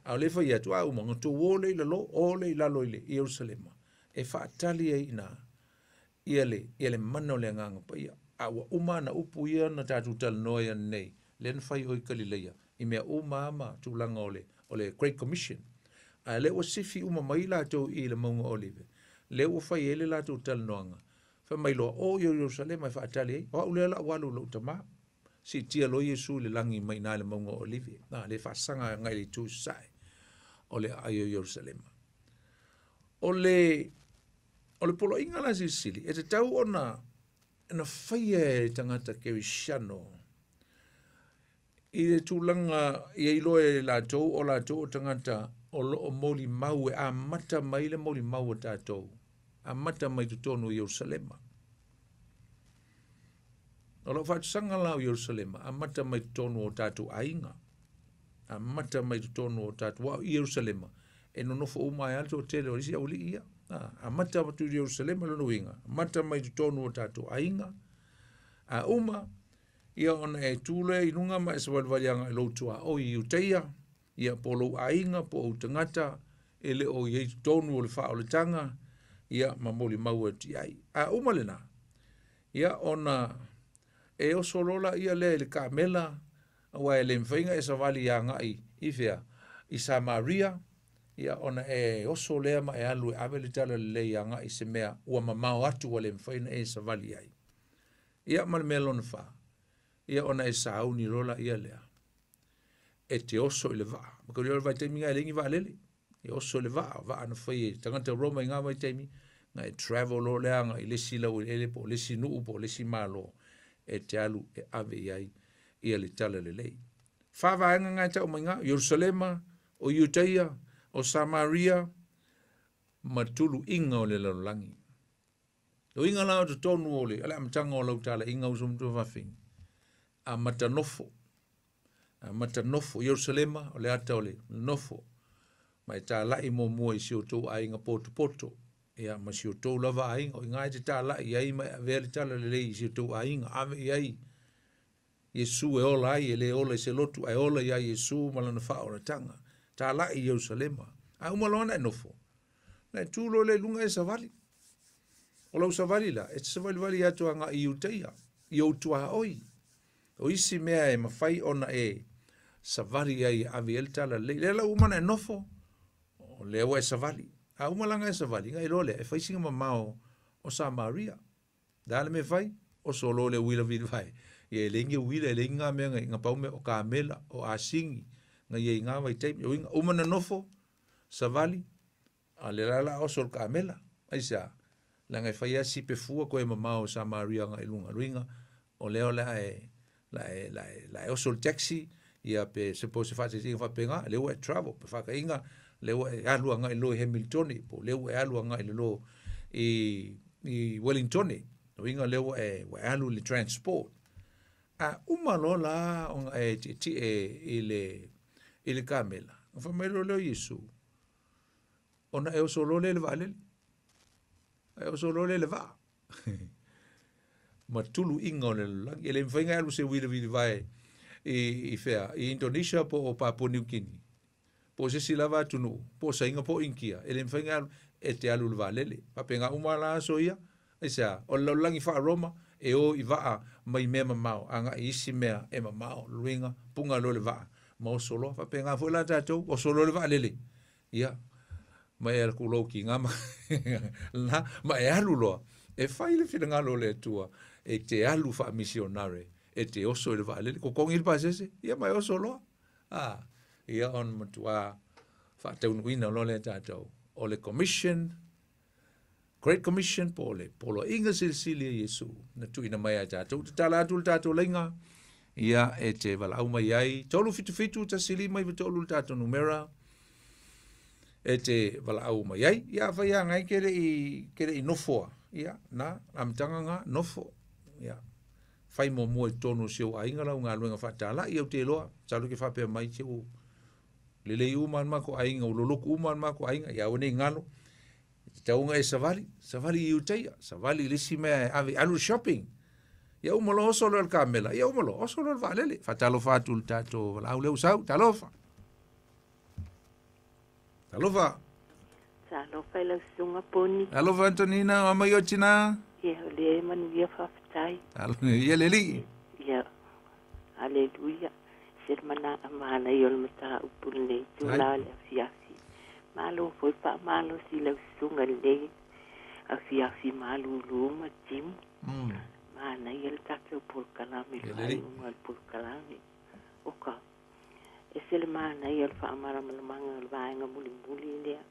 A o lea e fai atu, a uma, ona tou o lea i lalo, o lea i lalo i le Ierusalema, e faatali ai i ina ia le mana o le Agaga Paia. A ua uma ana upu ia na tatou talanoa ai ananei, lea na fai o i Kalileia, i mea uma lava ma tulaga o le Great Commission. A lea ua sifi uma mai latou i le mauga o Olive, lea ua fai ai le latou talanoaga, fai mai loa, o i Ierusalema e faatali ai, o au lea la ua alu i lou tamā. Siitia loa Iesu i le lagi mai i ina i le mauga o Olive, na, le faasaga agai i le itu i sasae o le aai o Ierusalema. O le poloaiga la silisili, e tatau ona na faia e tagata kerisiano i le tulaga ia iloa e latou o latou o tagata o loo molimau e amata mai le molimau o tatou, amata mai totonu o Ierusalema. O lau faatusaga la o Ierusalema, amata mai totonu o tatou aiga, amata mai totonu o tatou, wa o Ierusalema, e nonofo uma ai le toatele o isi aualii ia. Amata atu i Ierusalema lona uiga, amata mai totonu o tatou aiga, a uma, ia ona e tu lea i luga ma e savalivali agai i lou tuaoi i Iutaia, ia po lou aiga, po ou tagata, e le o i ai totonu o le faaolataga, ia ma molimau atu i ai. A uma lena, ia ona e oso loa la ia lea i le kamela, aua e le mafai ona e savali agai i fea, i Samaria, ia ona e oso lea ma e alu e ave le tala lelei agai i se mea ua mamao atu ua le mafai ona e savali ai. Ia ma le mea lona fa, ia ona e sauni loa la ia lea, e te oso i le vaa. Mataulia o le vaitaimi nga e leai ni vaalele, e oso i le vaa, vaa na fai e tagata Roma i ngā vaitaimi, nga e travel loa lea agai i le isi laueleele po o le isi nuu po o le isi malo, e te alu e ave i ai ia le tala lelei. Fa vaega nga e tau mai ngā, Ierusalema, o Iutaia, o Samaria, ma tuluiga o le lalolagi. O inga la o totonu o le amataga o lau talaiga uso matua fafine, amata nofo, amata nofo, Ierusalema, o le ata o le nofo, ma e talai muamua i si o tou aiga potopoto, ia ma si o tou lava aiga, o inga e te talai ai ma e avea le tala lelei i si o tou aiga, ave i ai Iesu e ola ai, e le ola i se lotu, ae ola ia Iesu ma lana faaolataga. Talai i Ierusalema. A uma loa na e nofo, na e tu loa le lunga e savali. O lau savali la, e te savalivali atu agai i Iutaia, i ou tuaoi. O isi mea e mafai ona e savali ai e ave ai le tala lelei. Lea la uma na e nofo, o lea ua e savali. A uma langa e savali, ngai loa lea, e fai singa mamao o Samaria. Da le mea fai, o solo le uila vili vai. Ia e leai uila, e leai ngā mea ngai, ngā pau mea o kamela, o asingi, ngai ia i ngā vaitaimi. O inga, uma na nofo, savali, a le la la oso le kamela. Ai sea, la ngai fai asi pe fua koe mamao o Samaria ngai lunga. Luinga, o lea o la e, la e, la e, la e oso le taxi, ia pe se po se whaatete inga whapenga, le ua e travel, pe whaka inga, le ua e alua ngai lo i Hamiltoni, po le ua e alua ngai le lo i Wellingtoni, o inga le ua e, ua e alu le transport. A uma loa la ona e tietie i le kamela. Na fai mai loa lea o Iesu, ona e oso loa lea i le vaalele. E oso loa lea i le vaa. Ma tuluiga o le lalolagi. E le mafai ona e alu se uila vilivae i fea, i Indonesia po o Papua New Guinea, po o se isi lava atunuu, po o Saina po o Inkia. E le mafai ona e alu, e te alu i le vaalele. Faapena uma la aso ia, ai sea, o le lalolagi faa-Roma, e o i vaa mai mea mamao, agai isi mea e mamao, luinga, punga loa le vaa, ma oso loa. Faapena foi la tatou, oso loa le vaalele. Ia, Ma e alu lou kiga ma lena ma e alu loa e fai le finagalo o le Atua e te alu faamisionare e te oso i le vaalele totogi le pasese ia ma e oso loa a ia ona matuā faataunuuina loa lea tatou o le commission Great Commission po o le poloaiga silisili a Iesu na tuuina mai ai tatou tatala atu le tatou laiga ia e te valaau mai ai 377 1 5 93 le tatou numera e te valaau mai ai ia afai lava e ke le i nofoa ia na amataga ga nofo ia fai muamua i totonu o si ou aiga lau galuega faatalai au te iloa masalo ke faapea mai se ua lelei uma le matou aiga ua lolotu uma le matou aiga ia aua nei galo e tatau ona e savali savali i utaia savali i le isi mea e ave alu i le shopping ia uma loa oso loa i le kamela ia uma loa oso loa i le vaalele faatalofa atu i le tatou valaau lea ua sau talofa talofa. Talofa i lau susuga Poni. Alofa Antonina, o mai o tina. Ia, o lea e manuia faafetai. Ia le alii. Ia, aleluia. Se le manaia o le mataupu lenei itula o le afiafi. Malo foi faamalosi i lau susuga i lenei afiafi malulu ma timu. Manaia le tatou polokalame i le faaiuga o le polokalame. Oka, ese le manaia o le faamalamalamaga o le vaega mulimuli lea.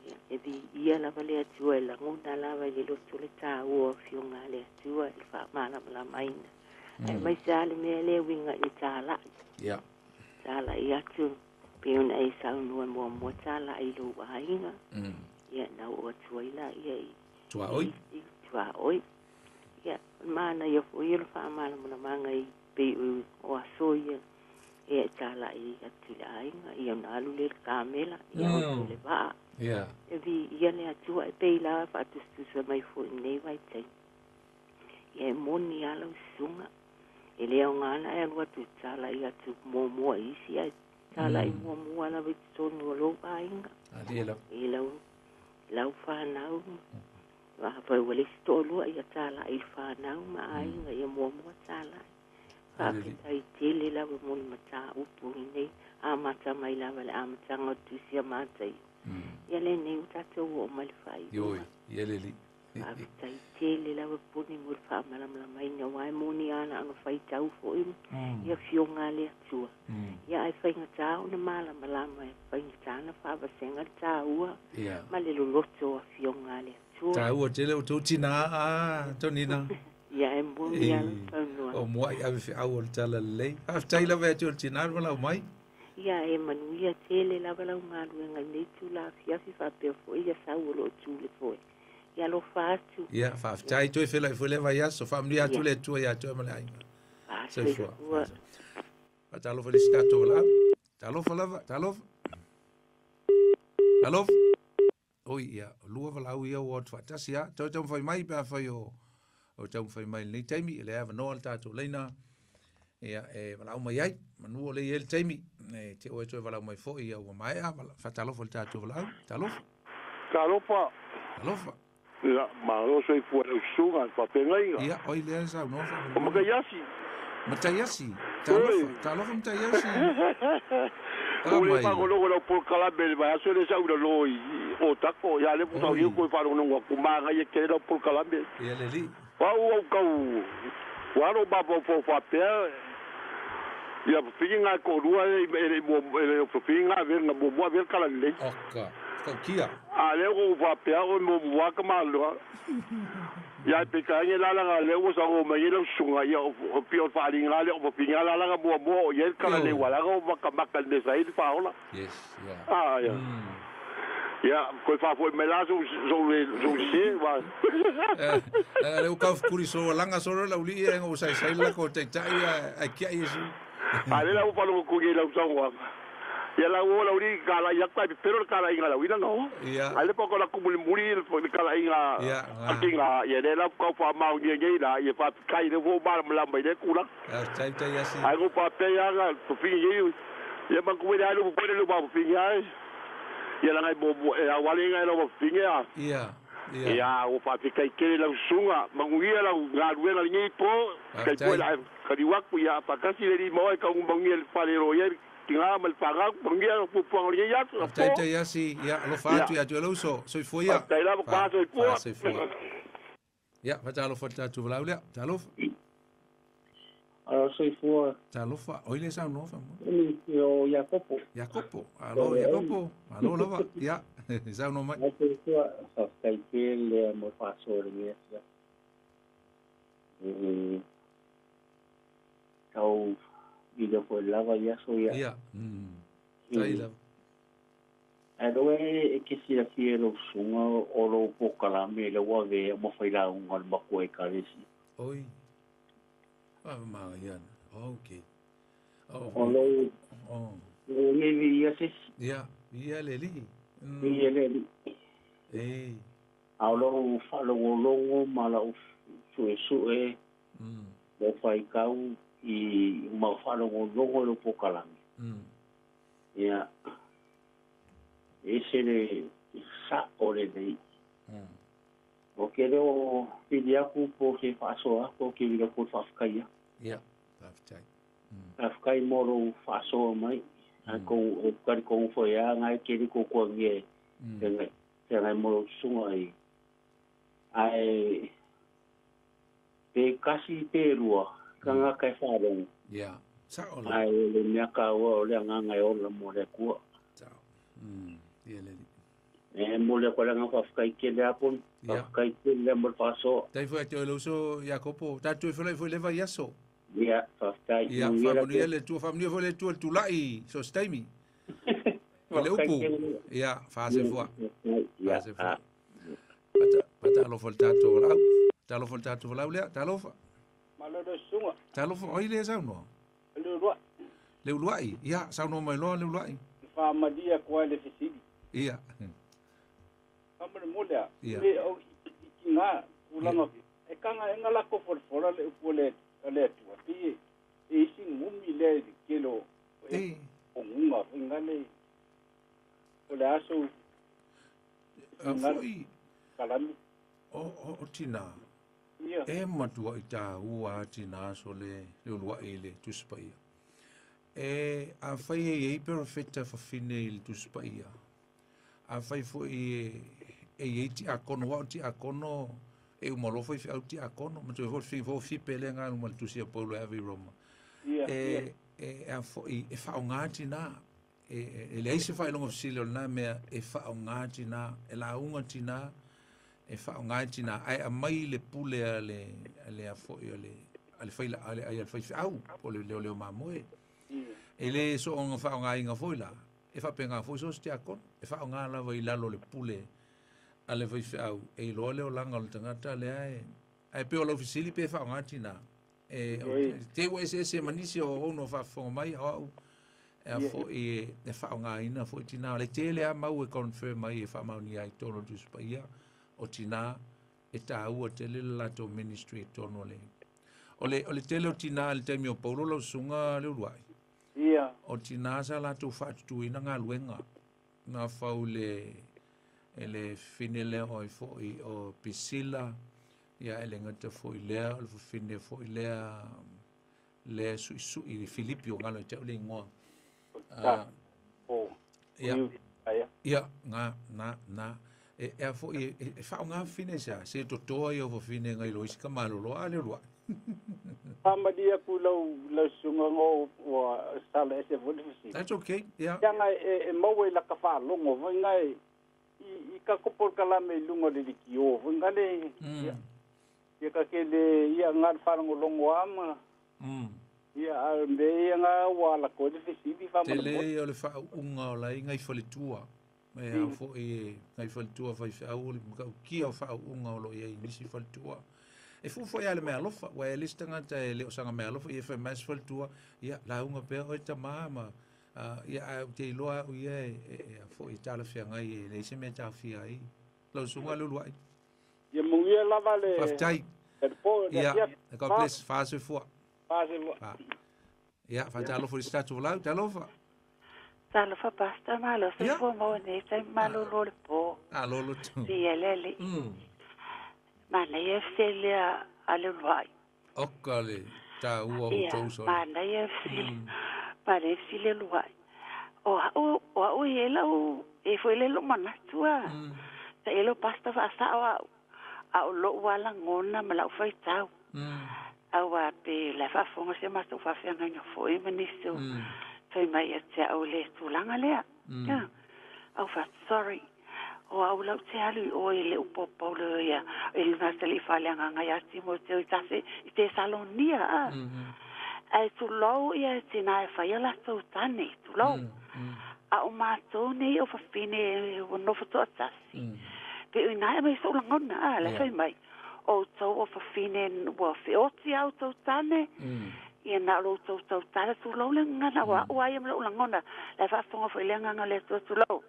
Ia, e viia lava le Atua e lagona lava i le loto le taua o afioga a le Atua i le faamalamalamaina. Aemaise lava le mea lea e uiga i le talai. Talai atu, pei ona e saunoa muamua talai i lou aiga. Ia, na oo atu ai laia i Tuaoi. I tuaoi. Ia, o le manaia foi o le faamalamalamaga i pei o aso ia e talai atu i le aiga, ia ona alu lea i le kamela, ia oso i le vaa. E viia le Atua e pei la faatusatusa mai foi i lenei vaitaimi. Ia e moni lava lau susuga, e le aoga ona e alu atu e talai atu muamua i isi, ae talai muamua lava i totonu o lou aiga. I lau fanau, afai ua le isi toalua, ia talai i le fanau ma aiga, ia muamua talai. Faafetai tele lava mo le mataupu lenei, amata mai lava le amataga o le Tusi a Mataio. Ia lenei ua tatou oo mai le faaiuga. Ioe, ia le alii. Faafetai tele lava Poni mo le faamalamalamaina, aua e moni lava na ona faitau foi i afioga a le Atua. Ia ae faigata ona malamalama, e faigata ona faavasega le taua ma le loloto o afioga a le Atua. Taua tele o tou tina a Tonina. Ia e moni lava lau saunoaga. O muai ave feau o le tala lelei. Faafetai lava ia te oe le tina le valaau mai. Ia e manuia tele lava lau galuega i lenei itula afiafi faapea foi ia sau o lo o tu le foe. Ia alofa atu. Ia, faafetai toe feiloai foi lea vaiaso. Faamanuia atu le Atua ia te oe ma le aiga. Soifua. Faatalofa i le isi tatou valaau. Talofa lava, talofa. Talofa. Oi, ia, o lua valaau ia ua o atu faatasi lava. Toe taumafai mai pe afai o o taumafai mai i lenei taimi, e leai avanoa le tatou laina ia e valaau mai ai. Manu o lea e i ai le taimi, e te oe toe valaau mai foi ia ua maea. Faatalofa i le tatou valaau. Talofa. Talofa. Talofa. Ia, malo soifua i lau susuga i le faafeagaiga. Ia, oi lea e saunoa O Mataiasi. Mataiasi. Talofa, talofa Mataiasi. Ua le faalogologo i lau polokalame i le vaiaso lea sa ou i lalo i Otago. Ia lea faatoa ou toe faalogologo atu, manaia tele lau polokalame. Ia le alii. O au au tau ua alo mafaufau faapea ia fafine na e toalua e le o fafine na avea na muamua avea le talalelei. Oka, tautia. A lea ua ou faapea oe muamua tamaloa. Ia ae peitai ane la leaga lea ua saunoa mai nei lau susuga ia o pei o le faaaliga lea o fafine la leaga muamua oo i ai le talalelei aua leaga ua matamata i le mea sa i ai le faaola. Yes, yeah. Ah, ia. Ia, toe faafoi mai la sou sou sese aua. Leaga lea ua taufetuli solo ua laga solo le laulii ae ua saisai le latou taitai ae tiai Iesu. A lea la ua faalogo atu nei i lau saunoaga. Ia la ua o laulii i talai atu ae pepelo le talaiga a lauina na o. A lea pa o latou mulimuli le talaiga a tina, ia lea la tau faamaonia nei la, ia faafetai lea ua ou malamalama i lea tulaga. Ae na ou faapea ia na fafine nei, ia manatua le alu foi le luma fafine ae. Ia laga e muamua e auale ina e lau fafine a. Ia ua faafetai tele lau susuga, manuia lau galuega i lenei po, tai po la kaliu atu ia faatasi le alii ma oe tau manuia le fale o lo o i ai tinga ma le fagau manuia fuafuaga o lenei aso. Faafetai Taiasi, ia alofa atu ia te oe le uso. Soifua ia. Faafetai lava, fa soifua. Soifua. Ia, faatalofa i le tatou valaau lea. Talofa. Alo soifua. Talofa. Oi le saunoa faamolemole. O Iakopo. Iakopo. Alo Iakopo. Malo lava. Ia, saunoa mai. Soifua. Faafetai tele mo le faasoa i lenei afiafi. E tau vili foi lava i aso ia. Ia. Tai lava. Ae loa e ke silafia e lou susuga o lou polokalame lea ua avea ma failauga a le matua Ekalesia. Oi. Faamamaga ana. Okay. O lou o le viia se isi. Ia, viia le Alii. Viia le Alii. E. A o lou faalogologo ma lau suesue lou faitau i ma faalogologo i lou polokalame. Ia, e ese le sa'o lelei. O ke leo o pili aku po o se faasoa aku o ke vili aku o le faafetai aku. Ia, faafetai. Faafetai mo lou faasoa mai. Ae kou ou talitonu foi lava na e tele kou toagia e feagai mo lou susuga i ae pe kasi pe lua tagata e faalogo. Ia, sa'o lava. Ae o le mea taua o le agaga e ola mo le Atua. Sa'o. Ia le Alii. E momoli atu ai le agaga faafetai tele lava Poni. Faafetai tele lava mo le faasoa. Faafetai foi ia te oe le uso Iakopo. Tatou feiloai foi i le vaiaso. Ia, faafetai. Ia, faamanuia le Atua, faamanuia foi le Atua i le tulai so o se taimi. I le upu. Ia, faasoifua. Faasoifua. Faatalofa i le tatou valaau. Talofa i le tatou valaau lea. Talofa. Malo le susuga. Talofa, o ai lea e saunoa? Le uluai. Le uluai. Ia, saunoa mai loa le uluai. Faamalie atu ai le fesili. Ia. Faamolemole a. Le o i tiga tulaga e kanga e lako folafola le upu o le Atua pei e isi gumi lea i le tele o guga foi gale o le aso foi kalame. O tina. E matuai taua a tina aso le uluai i le Tusi Paia. E afai e i ai perofeta fafine i le Tusi Paia, afai foi e i ai tiakono, aua o tiakono e uma loa faifeau tiakono, matua foi le fia foi fipe lea na alu ma le tusi a Paulo e ave i Roma. E a foi e faaaoga tina, e leai se faailoga fesili o lena mea, e faaaoga tina, e lauga tina, e faaaoga tina, ae aumai le pule a le a foi a le a le fai a le faifeau po o le leoleo mamoe. E le soonga faaaogaina foi la, e faapena foi so o se tiakono, e faaaoga lava i lalo o le pule a le faifeau, e iloa le olaga o le tagata lea e ae pei o lau fesili pe faaaoga tina. E te ua eseese ma nisi o ounou faafofoga mai o au e a foi e faaaogaina foi tina. O le tele lava mau e confirm ai e faamaonia ai i totonu o le Tusi Paia o tina e taua tele le latou ministry i totonu o le o le o le tele o tina i le taimi o Paulo lau susuga Leuluai. Ia. O tina sa latou faatutuina galuega na fau le e le fafine lea o ai foi o Priscilla, ia e le gata foi lea o le fafine foi lea le suisui i Filipi o galo ia te au le igoa. Ia, ia, na, na, na. E, e a foi, e, e faaaoga fafine i se a? Se totoa ia o fafine ngai lo isi ka malolo a le uluai. Faamalie atu i lau lau susuga ngo ua sala ese foi le fesili. That's okay, yeah. Leaga e, e maua i laka faalogo foi na e i, i ka polokalame i luga o le likio foi na le ia, ia ka ke le ia nga le faalogologo a ma ia a me ia nga ua ala koe le fesili faamolemole. Tele ia o le faauuga o lai ngai faletua. E ao foi e ngai faletua faifeau o le matautia o faauuga o lo o i ai i nisi faletua. E fuafua ia le meaalofa, aua e le isi tagata e le o saga meaalofa, ia e fai mai se faletua, ia lauga pea oe tama ma ia ae ou te iloa au ia e a foi e talafeagai e leai se mea e taofia ai. Lau susuga Leuluai. Ia manuia lava le Faafetai. le po le Ia, afiafi. God bless, faasoifua. Faasoifua. Ia, faatalofa i si tatou valaau, talofa. Talofa Pastor, malo soifua maua nei taimi malolo o le po. Alo lotu. Viia le Alii. Manaia fesili a le uluai. Oka le taua o outou sole. Manaia fesili, manaia fesili a uluai. O a'u o a'u i ai la'u e foi le lo'u manatu a. Sa i ai lou pastor fa'asa'o a'u, a o lo'u a lagona ma la'u faitau. Auā pe la e faafofoga si a matou faafeagaiga foi ma nisi o fai mai ia te a'u i le tulaga lea. Ia, au fa'atu, sorry, o a'u lau te alu i oe i le upu a Paulo ia i luna atalii faaleagaga iā Timoteo i tase i Tesalonia a. Ae tulou ia e tinā e fai a latou tane, tulou. A o matou nei o fafine ua nofo toatasi. Pe o inā e aumai so'u lagona a, la e fai mai, outou o fafine ua feoti a outou tane, ia na o lo outou tautala, tulou le gagana, ua a'u a ia ma lo'u lagona, la e faafofoga foi le agaga o le Atua, tulou.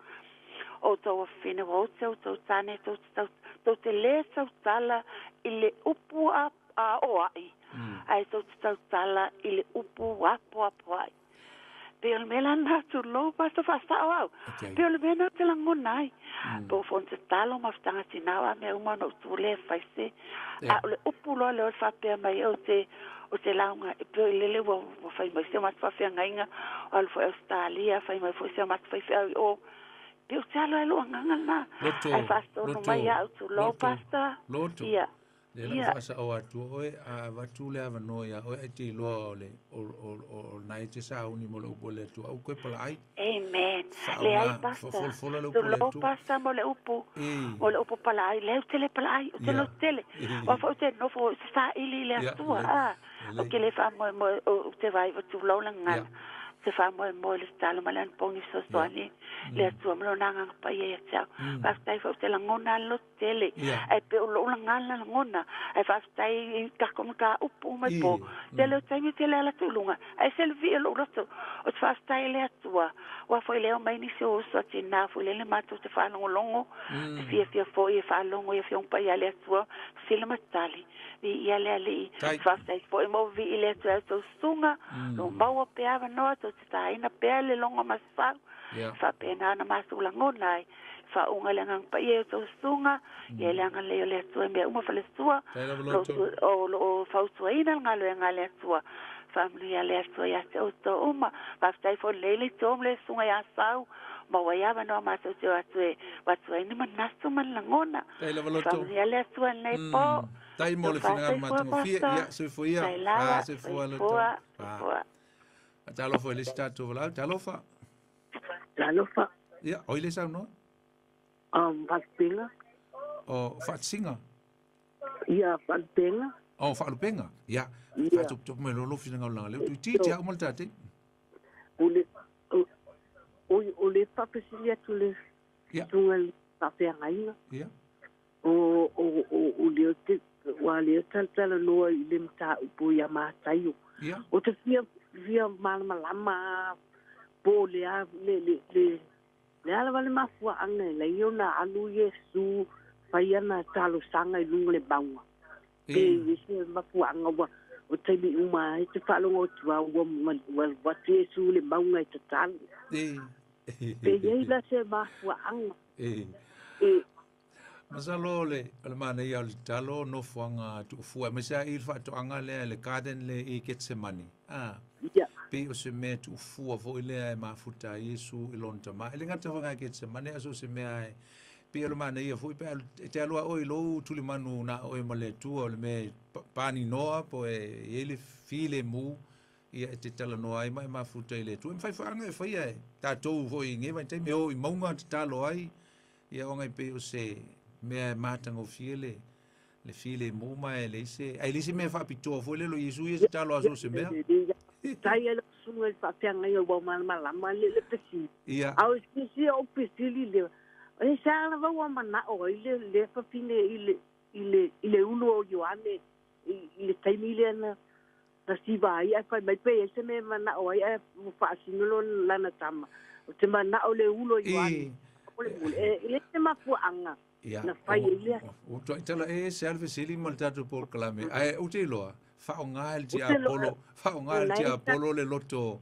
Outou o fafine ua oti a outou tane, tou te tau, tou te lē tautala i le upu a aoa'i, ae tou te tautala i le upu apoapoa'i. Pei o le mea la lena, tulou, pastor, faasa'o au. Pei o le mea lena ou te lagona ai. Po o fono tatalo ma fitaga tinā o a mea uma ona ou tu lea e fai se. A o le upu loa lea o le faapea mai ou te, ou te lauga ai, pei o lele ua, ua fai mai si o matou faafeagaiga, o alu foi Ausetalia, fai mai foi si o matou faifeau i o. Pei ou te alo ai lou agaga lena. Loto, Ae faasolo loto, mai au, tulou, loto, pastor. loto. Ia. Lea la ua faasao atu oe, a avatu le avanoa iā oe, ai te iloa o le, o, o, o, o lena e te sauni mo le upu a le Atua. Aua koe palaai. Amen. Faaaoga, Leai, Pastor. folafola le upu a le Tulou, Atua. Pastor, mo le upu, E. mo le upu palaai. Leai, ou te le palaai, ou te Ia. lototele. Aua foi ou te nofo, ou te saili i le Ia, Atua, lelei, a. Ou lelei. te le faamoemoe, ou te vaai, tulou le Ia. gagana. Te faamoemoe i le tatalo ma le anapogi fesoasoani le Atua ma Lona Agaga Paia ia te au. Faafetai foi ou te lagona lava le loto tele, ae pei o lou lagana lagona, ae faafetai i kako mataupu uma i po. Tele o taimi ou te le ala atu i luga, ae ese le vii o lou loto. Ou te faafetai i le Atua, ua foi lea omai nisi o uso a tinā foi lele matou te faalogologo, te fiafia foi e faalogo i Afioga Paia a le Atua, sila ma tali. Viia le Alii. Faafetai foi mo vii le Atua e outou susuga, lo maua pea avanoa tou te taina pea le logo ma sefau. Faapena ona matou lagona ai. Faauga le Agaga Paia i outou susuga, ia le agalelei o le Atua i mea uma falesua, o lo o fautuaina le galuega a le Atua. Faamanuia le Atua ia te outou uma. Faafetai foi lelei le itu ma le susuga ia Sau, maua ai avanoa matou te o atu e avatu ai ni manatu ma ni lagona. Faamanuia le Atua i lenei po. Tai mo le finagalo matagofie. Ia, soifua ia. Tai lava. Ah, soifua loto. Soifua. Ah. Soifua. Talofa i le isi tatou valaau. Talofa. Talofa. Ia, oi le saunoa. Faalupega. O faatasiga. Ia, faalupega. O faalupega. Ia, Ia. faatopetope mai loa lou finagalo laga lea. Tuitiiti au ma le tatei. O le, o, o, o le faafesili atu le Ia. susuga i le faafeagaiga. Ia. O, o, o, o lea te, ua lea talatalanoa i le mataupu ia Mataio. Ia. O te fia, fia malamalama po o le a, le, le, le, le a lava le mafuaaga e lai ona alu Iesu fai ana talosaga i luga o le mauga. Pe E. i se mafuaaga ua o taimi uma ai te faalogo atu a ua ua ua atu Iesu i le mauga e tatalo. E. Pe i ai la se mafuaaga. E. E. Masalo o le, o le manaia o le tatalo, nofoaga tuufua, aemaise lava i le faatoaga lea i le garden lea i Getsemane. A. Ia. Pei o se mea tuufua foi lea e mafuta ai Iesu i lona tama. E le gata foi i Getsemane, a so o se mea e pei o le manaia foi pe a e te alu lava oe i lou tulimanu na oe ma le Atua o le mea e paninoa po e i ai le filemu ia e te talanoa ai ma e mafuta i le Atua. E mafai foi lava ona e faia e tatou foi i nei vaitaimi e o i mauga tatalo ai ia ona e pei o se mea e matagofie le le filemu ma e leai se ae leai se mea faapitoa foi lea lo Iesu ia tatalo a so o se mea. Tai e le susuga i le faafeagaiga ua malamalama le le fesili. Ia. A o sisi o fesili le e sa lava ua manao ai le le fafine i le i le i le ulu o Ioane i, i le taimi lea na na siva ai ae fai mai pe i ai se mea e manao ai ae ua faasino lona lana tama. O te manao le ulu o Ioane. E. O le mule. E, e le se mafuaaga Ia, na fai ai lea. Ua tuai tala e se a le fesili ma le tatou polokalame. Ae ou te iloa, faaaoga e le Ou te iloa, tiapolo, faaaoga e le o la e tiapolo le loto,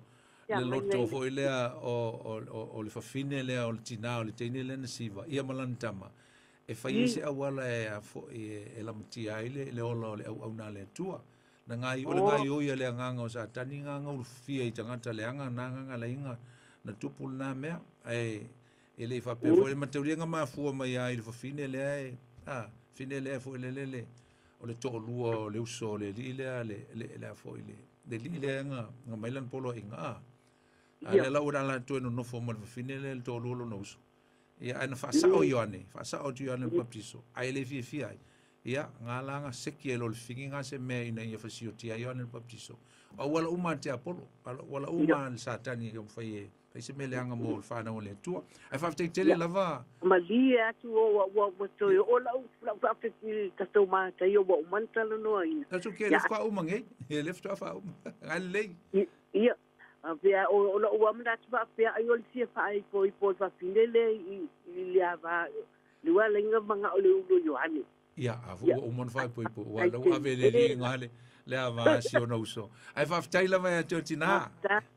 le loto feagai foi lea o, o, o, o le fafine lea o le tinā o le teine lea na siva, ia ma lana tama, e fai ai se auala e a foi e, e lamatia ai le, le ola o le auauna a le Atua. Na gai, o le Oh. gaioia le agaga o Satani, ga gaulufia i tagata leaga na agaga laiga na tupu lena mea ae e le faapea foi le matauliaga mafua mai ai le fafine lea e a fine lea foi le lele o le to'alua o le uso o le alii lea le le le foi le le alii lea ga ga mai lana poloaiga a a lea la ua la toe nonofo ma le fafine lea le to'alua lona uso ia ae na faasa'o Ioane faasa'o atu Ioane le Baptiso ae le fiafia ai ia ngā langa seki e lo le fingi ngā se mea ina ia fasiotia Ioane le Baptiso au wala uma te Apollo wala uma le Satani e fai e fai se mea leaga mo le whanau o le Atua ai faafetai tele lava malie atu o ua ua toe o lau lau faafetai tatou matai o ua uma na talanoaina tatou ke le whakauma ngei e le whakauma ngai lelei ia pea o lou amanatu faapea ai o le fia faaipoipo fafine le i le ava le ua laiga magao le ulo Ioane ia a ua uma na faaipoipo ua lau ave le li ngale le ava si ona uso ai faafetai lava ia te o tina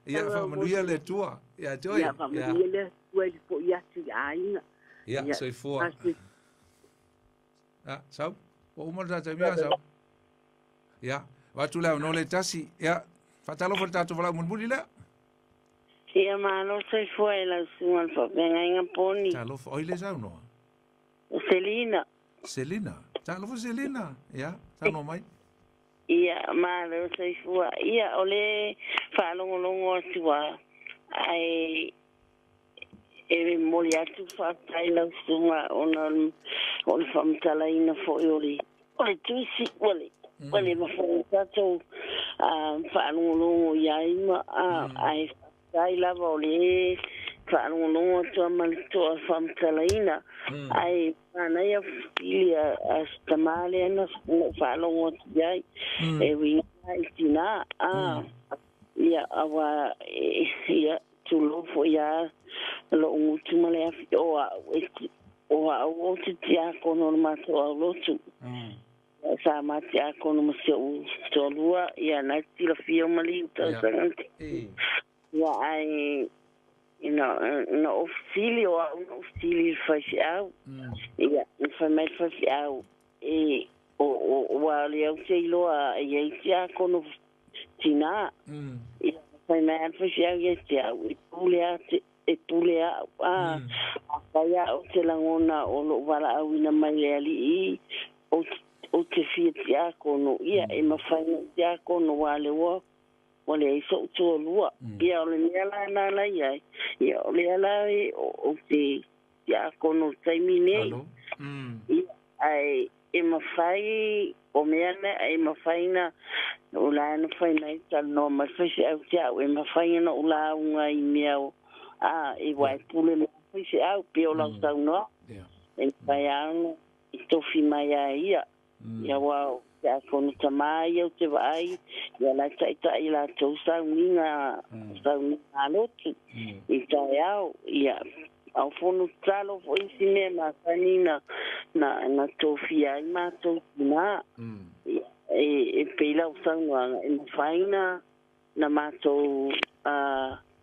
ia faamanuia le Atua ia te oe ia faamanuia le Atua i le fo'i atu i aiga ia soifua a sau ua uma le tatou mea sau ia vatu le avanoa le tasi ia faatalofa le tatou valaau mulimuli lea Ia malo soifua e lau susuga le faafeagaiga poni. Talofa oi le saunoa Selina. Selina talofa Selina ia saunoa mai Ia malo soifua. Ia o le faalogologo atu a ai e moli atu faafetai lau susuga ona o le faamatalaina foi o le tusi ua le ua le mafai tatou faalogologo i ai ma ai faafetai lava o le faalogologo atu ma le toa faamatalaina ai manaia fesili a si tamā lea na faalogo atu i ai e uiga i tinā a ia aua ia tulou foi a lo'u gutu ma le afi o a'u o a'u o te tiakono o le matou aulotu sa ma tiakono ma si o'u toalua ia na tilafia o maliu tausaga ia ai ina o fesili o a'u na o fesili i le faifeau ia na fai mai le faifeau e o ua le au te iloa e iai tiakono tinā ia fai mai a le faifeau ia te au e pule a te e pule a'u a fai a'u te lagona o lo'u valaauina mai le alii o te fia tiakono ia e mafai na tiakono ua le ua ua leai so'u toalua ia o le mea la na lai ai ia o lea la o te tiakono taimi nei ia ai e mafai o mea na e mafai na o la na fai mai talanoa mai faifeau te a'u e mafai ona ou lauga i mea a e uae pule mai faifeau pe o lau saunoa e mafai a ona i tofi mai a ia ia ua tiakono tamā ia o te vaai ia lae ta'ita'i latou sauniga sauniga alotu i taeao ia au fono tatalo fo'i isi mea masani na na tofia ai matou tinā ia e pei lau saunoaga e mafai na na matou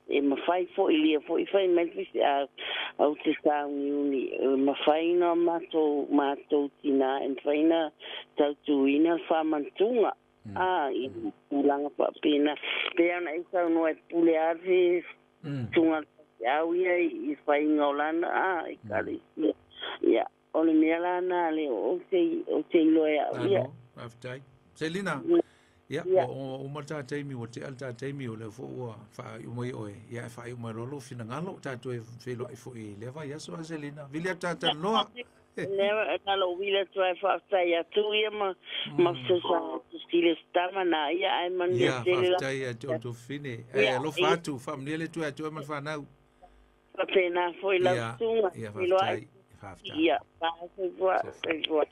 e mafai fo'i lia fo'i fai mai le faifeau au te sauniuni e mafai na matou matou tinā e mafai na tautuina le faamanatuga a i tulaga faapena pe ana e saunoa e pule a le susuga le faifeau ia i faiga o lana a i kalesia ia o le mea lana le o te iloa e a'u ia faafetai Selina ia ua uma le taimi ua tea le taimi o lea foi ua faaiu mai oe ia e faaiu mai loa lou finagalo tatou e feiloai foi i lea vaiaso a Selina vili atu tatalanoa lea na lou vili atu ai faafetai atu ia ma ma fesoasoani atu sile tama na ia ae manuia tele la faafetai ia te outou fine e alofa atu faamanuia le Atua ia te oe ma le fanau faapena foi lau susuga ia faafetai faafetai ia soifua soifua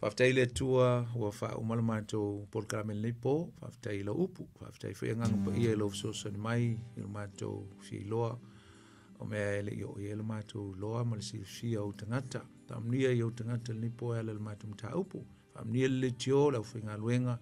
Faafetai le Atua ua faauma le matou polokalame lenei po, faafetai i lau upu, faafetai foi agaga paia i lou fesoasoani mai i le matou fiailoa o mea e le i oo i ai le matou iloa ma le silafia o ou tagata. Faamanuia i ou tagata lenei po e ala i le matou mataupu. Faamanuia le leitio, le aufaigaluega,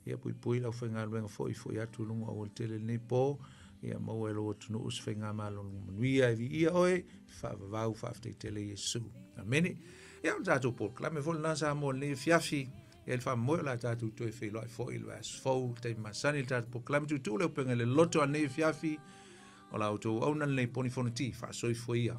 ia puipui le aufaigaluega foi foi atu i luga o aualatele lenei po, ia maua e lou atunuu se faigamalo manuia e viia oe, faavavau faafetai tele Iesu. Amene. Ia o le tatou polokalame foi lena sa mo lenei afiafi. Ia le faamoemoe o la tatou toe feiloai foi i le vaiaso fou, le taimi masani le tatou polokalame tuutuu le upega i le loto a lenei afiafi. O la outou auauna lenei poni fonoti, faasoifua ia.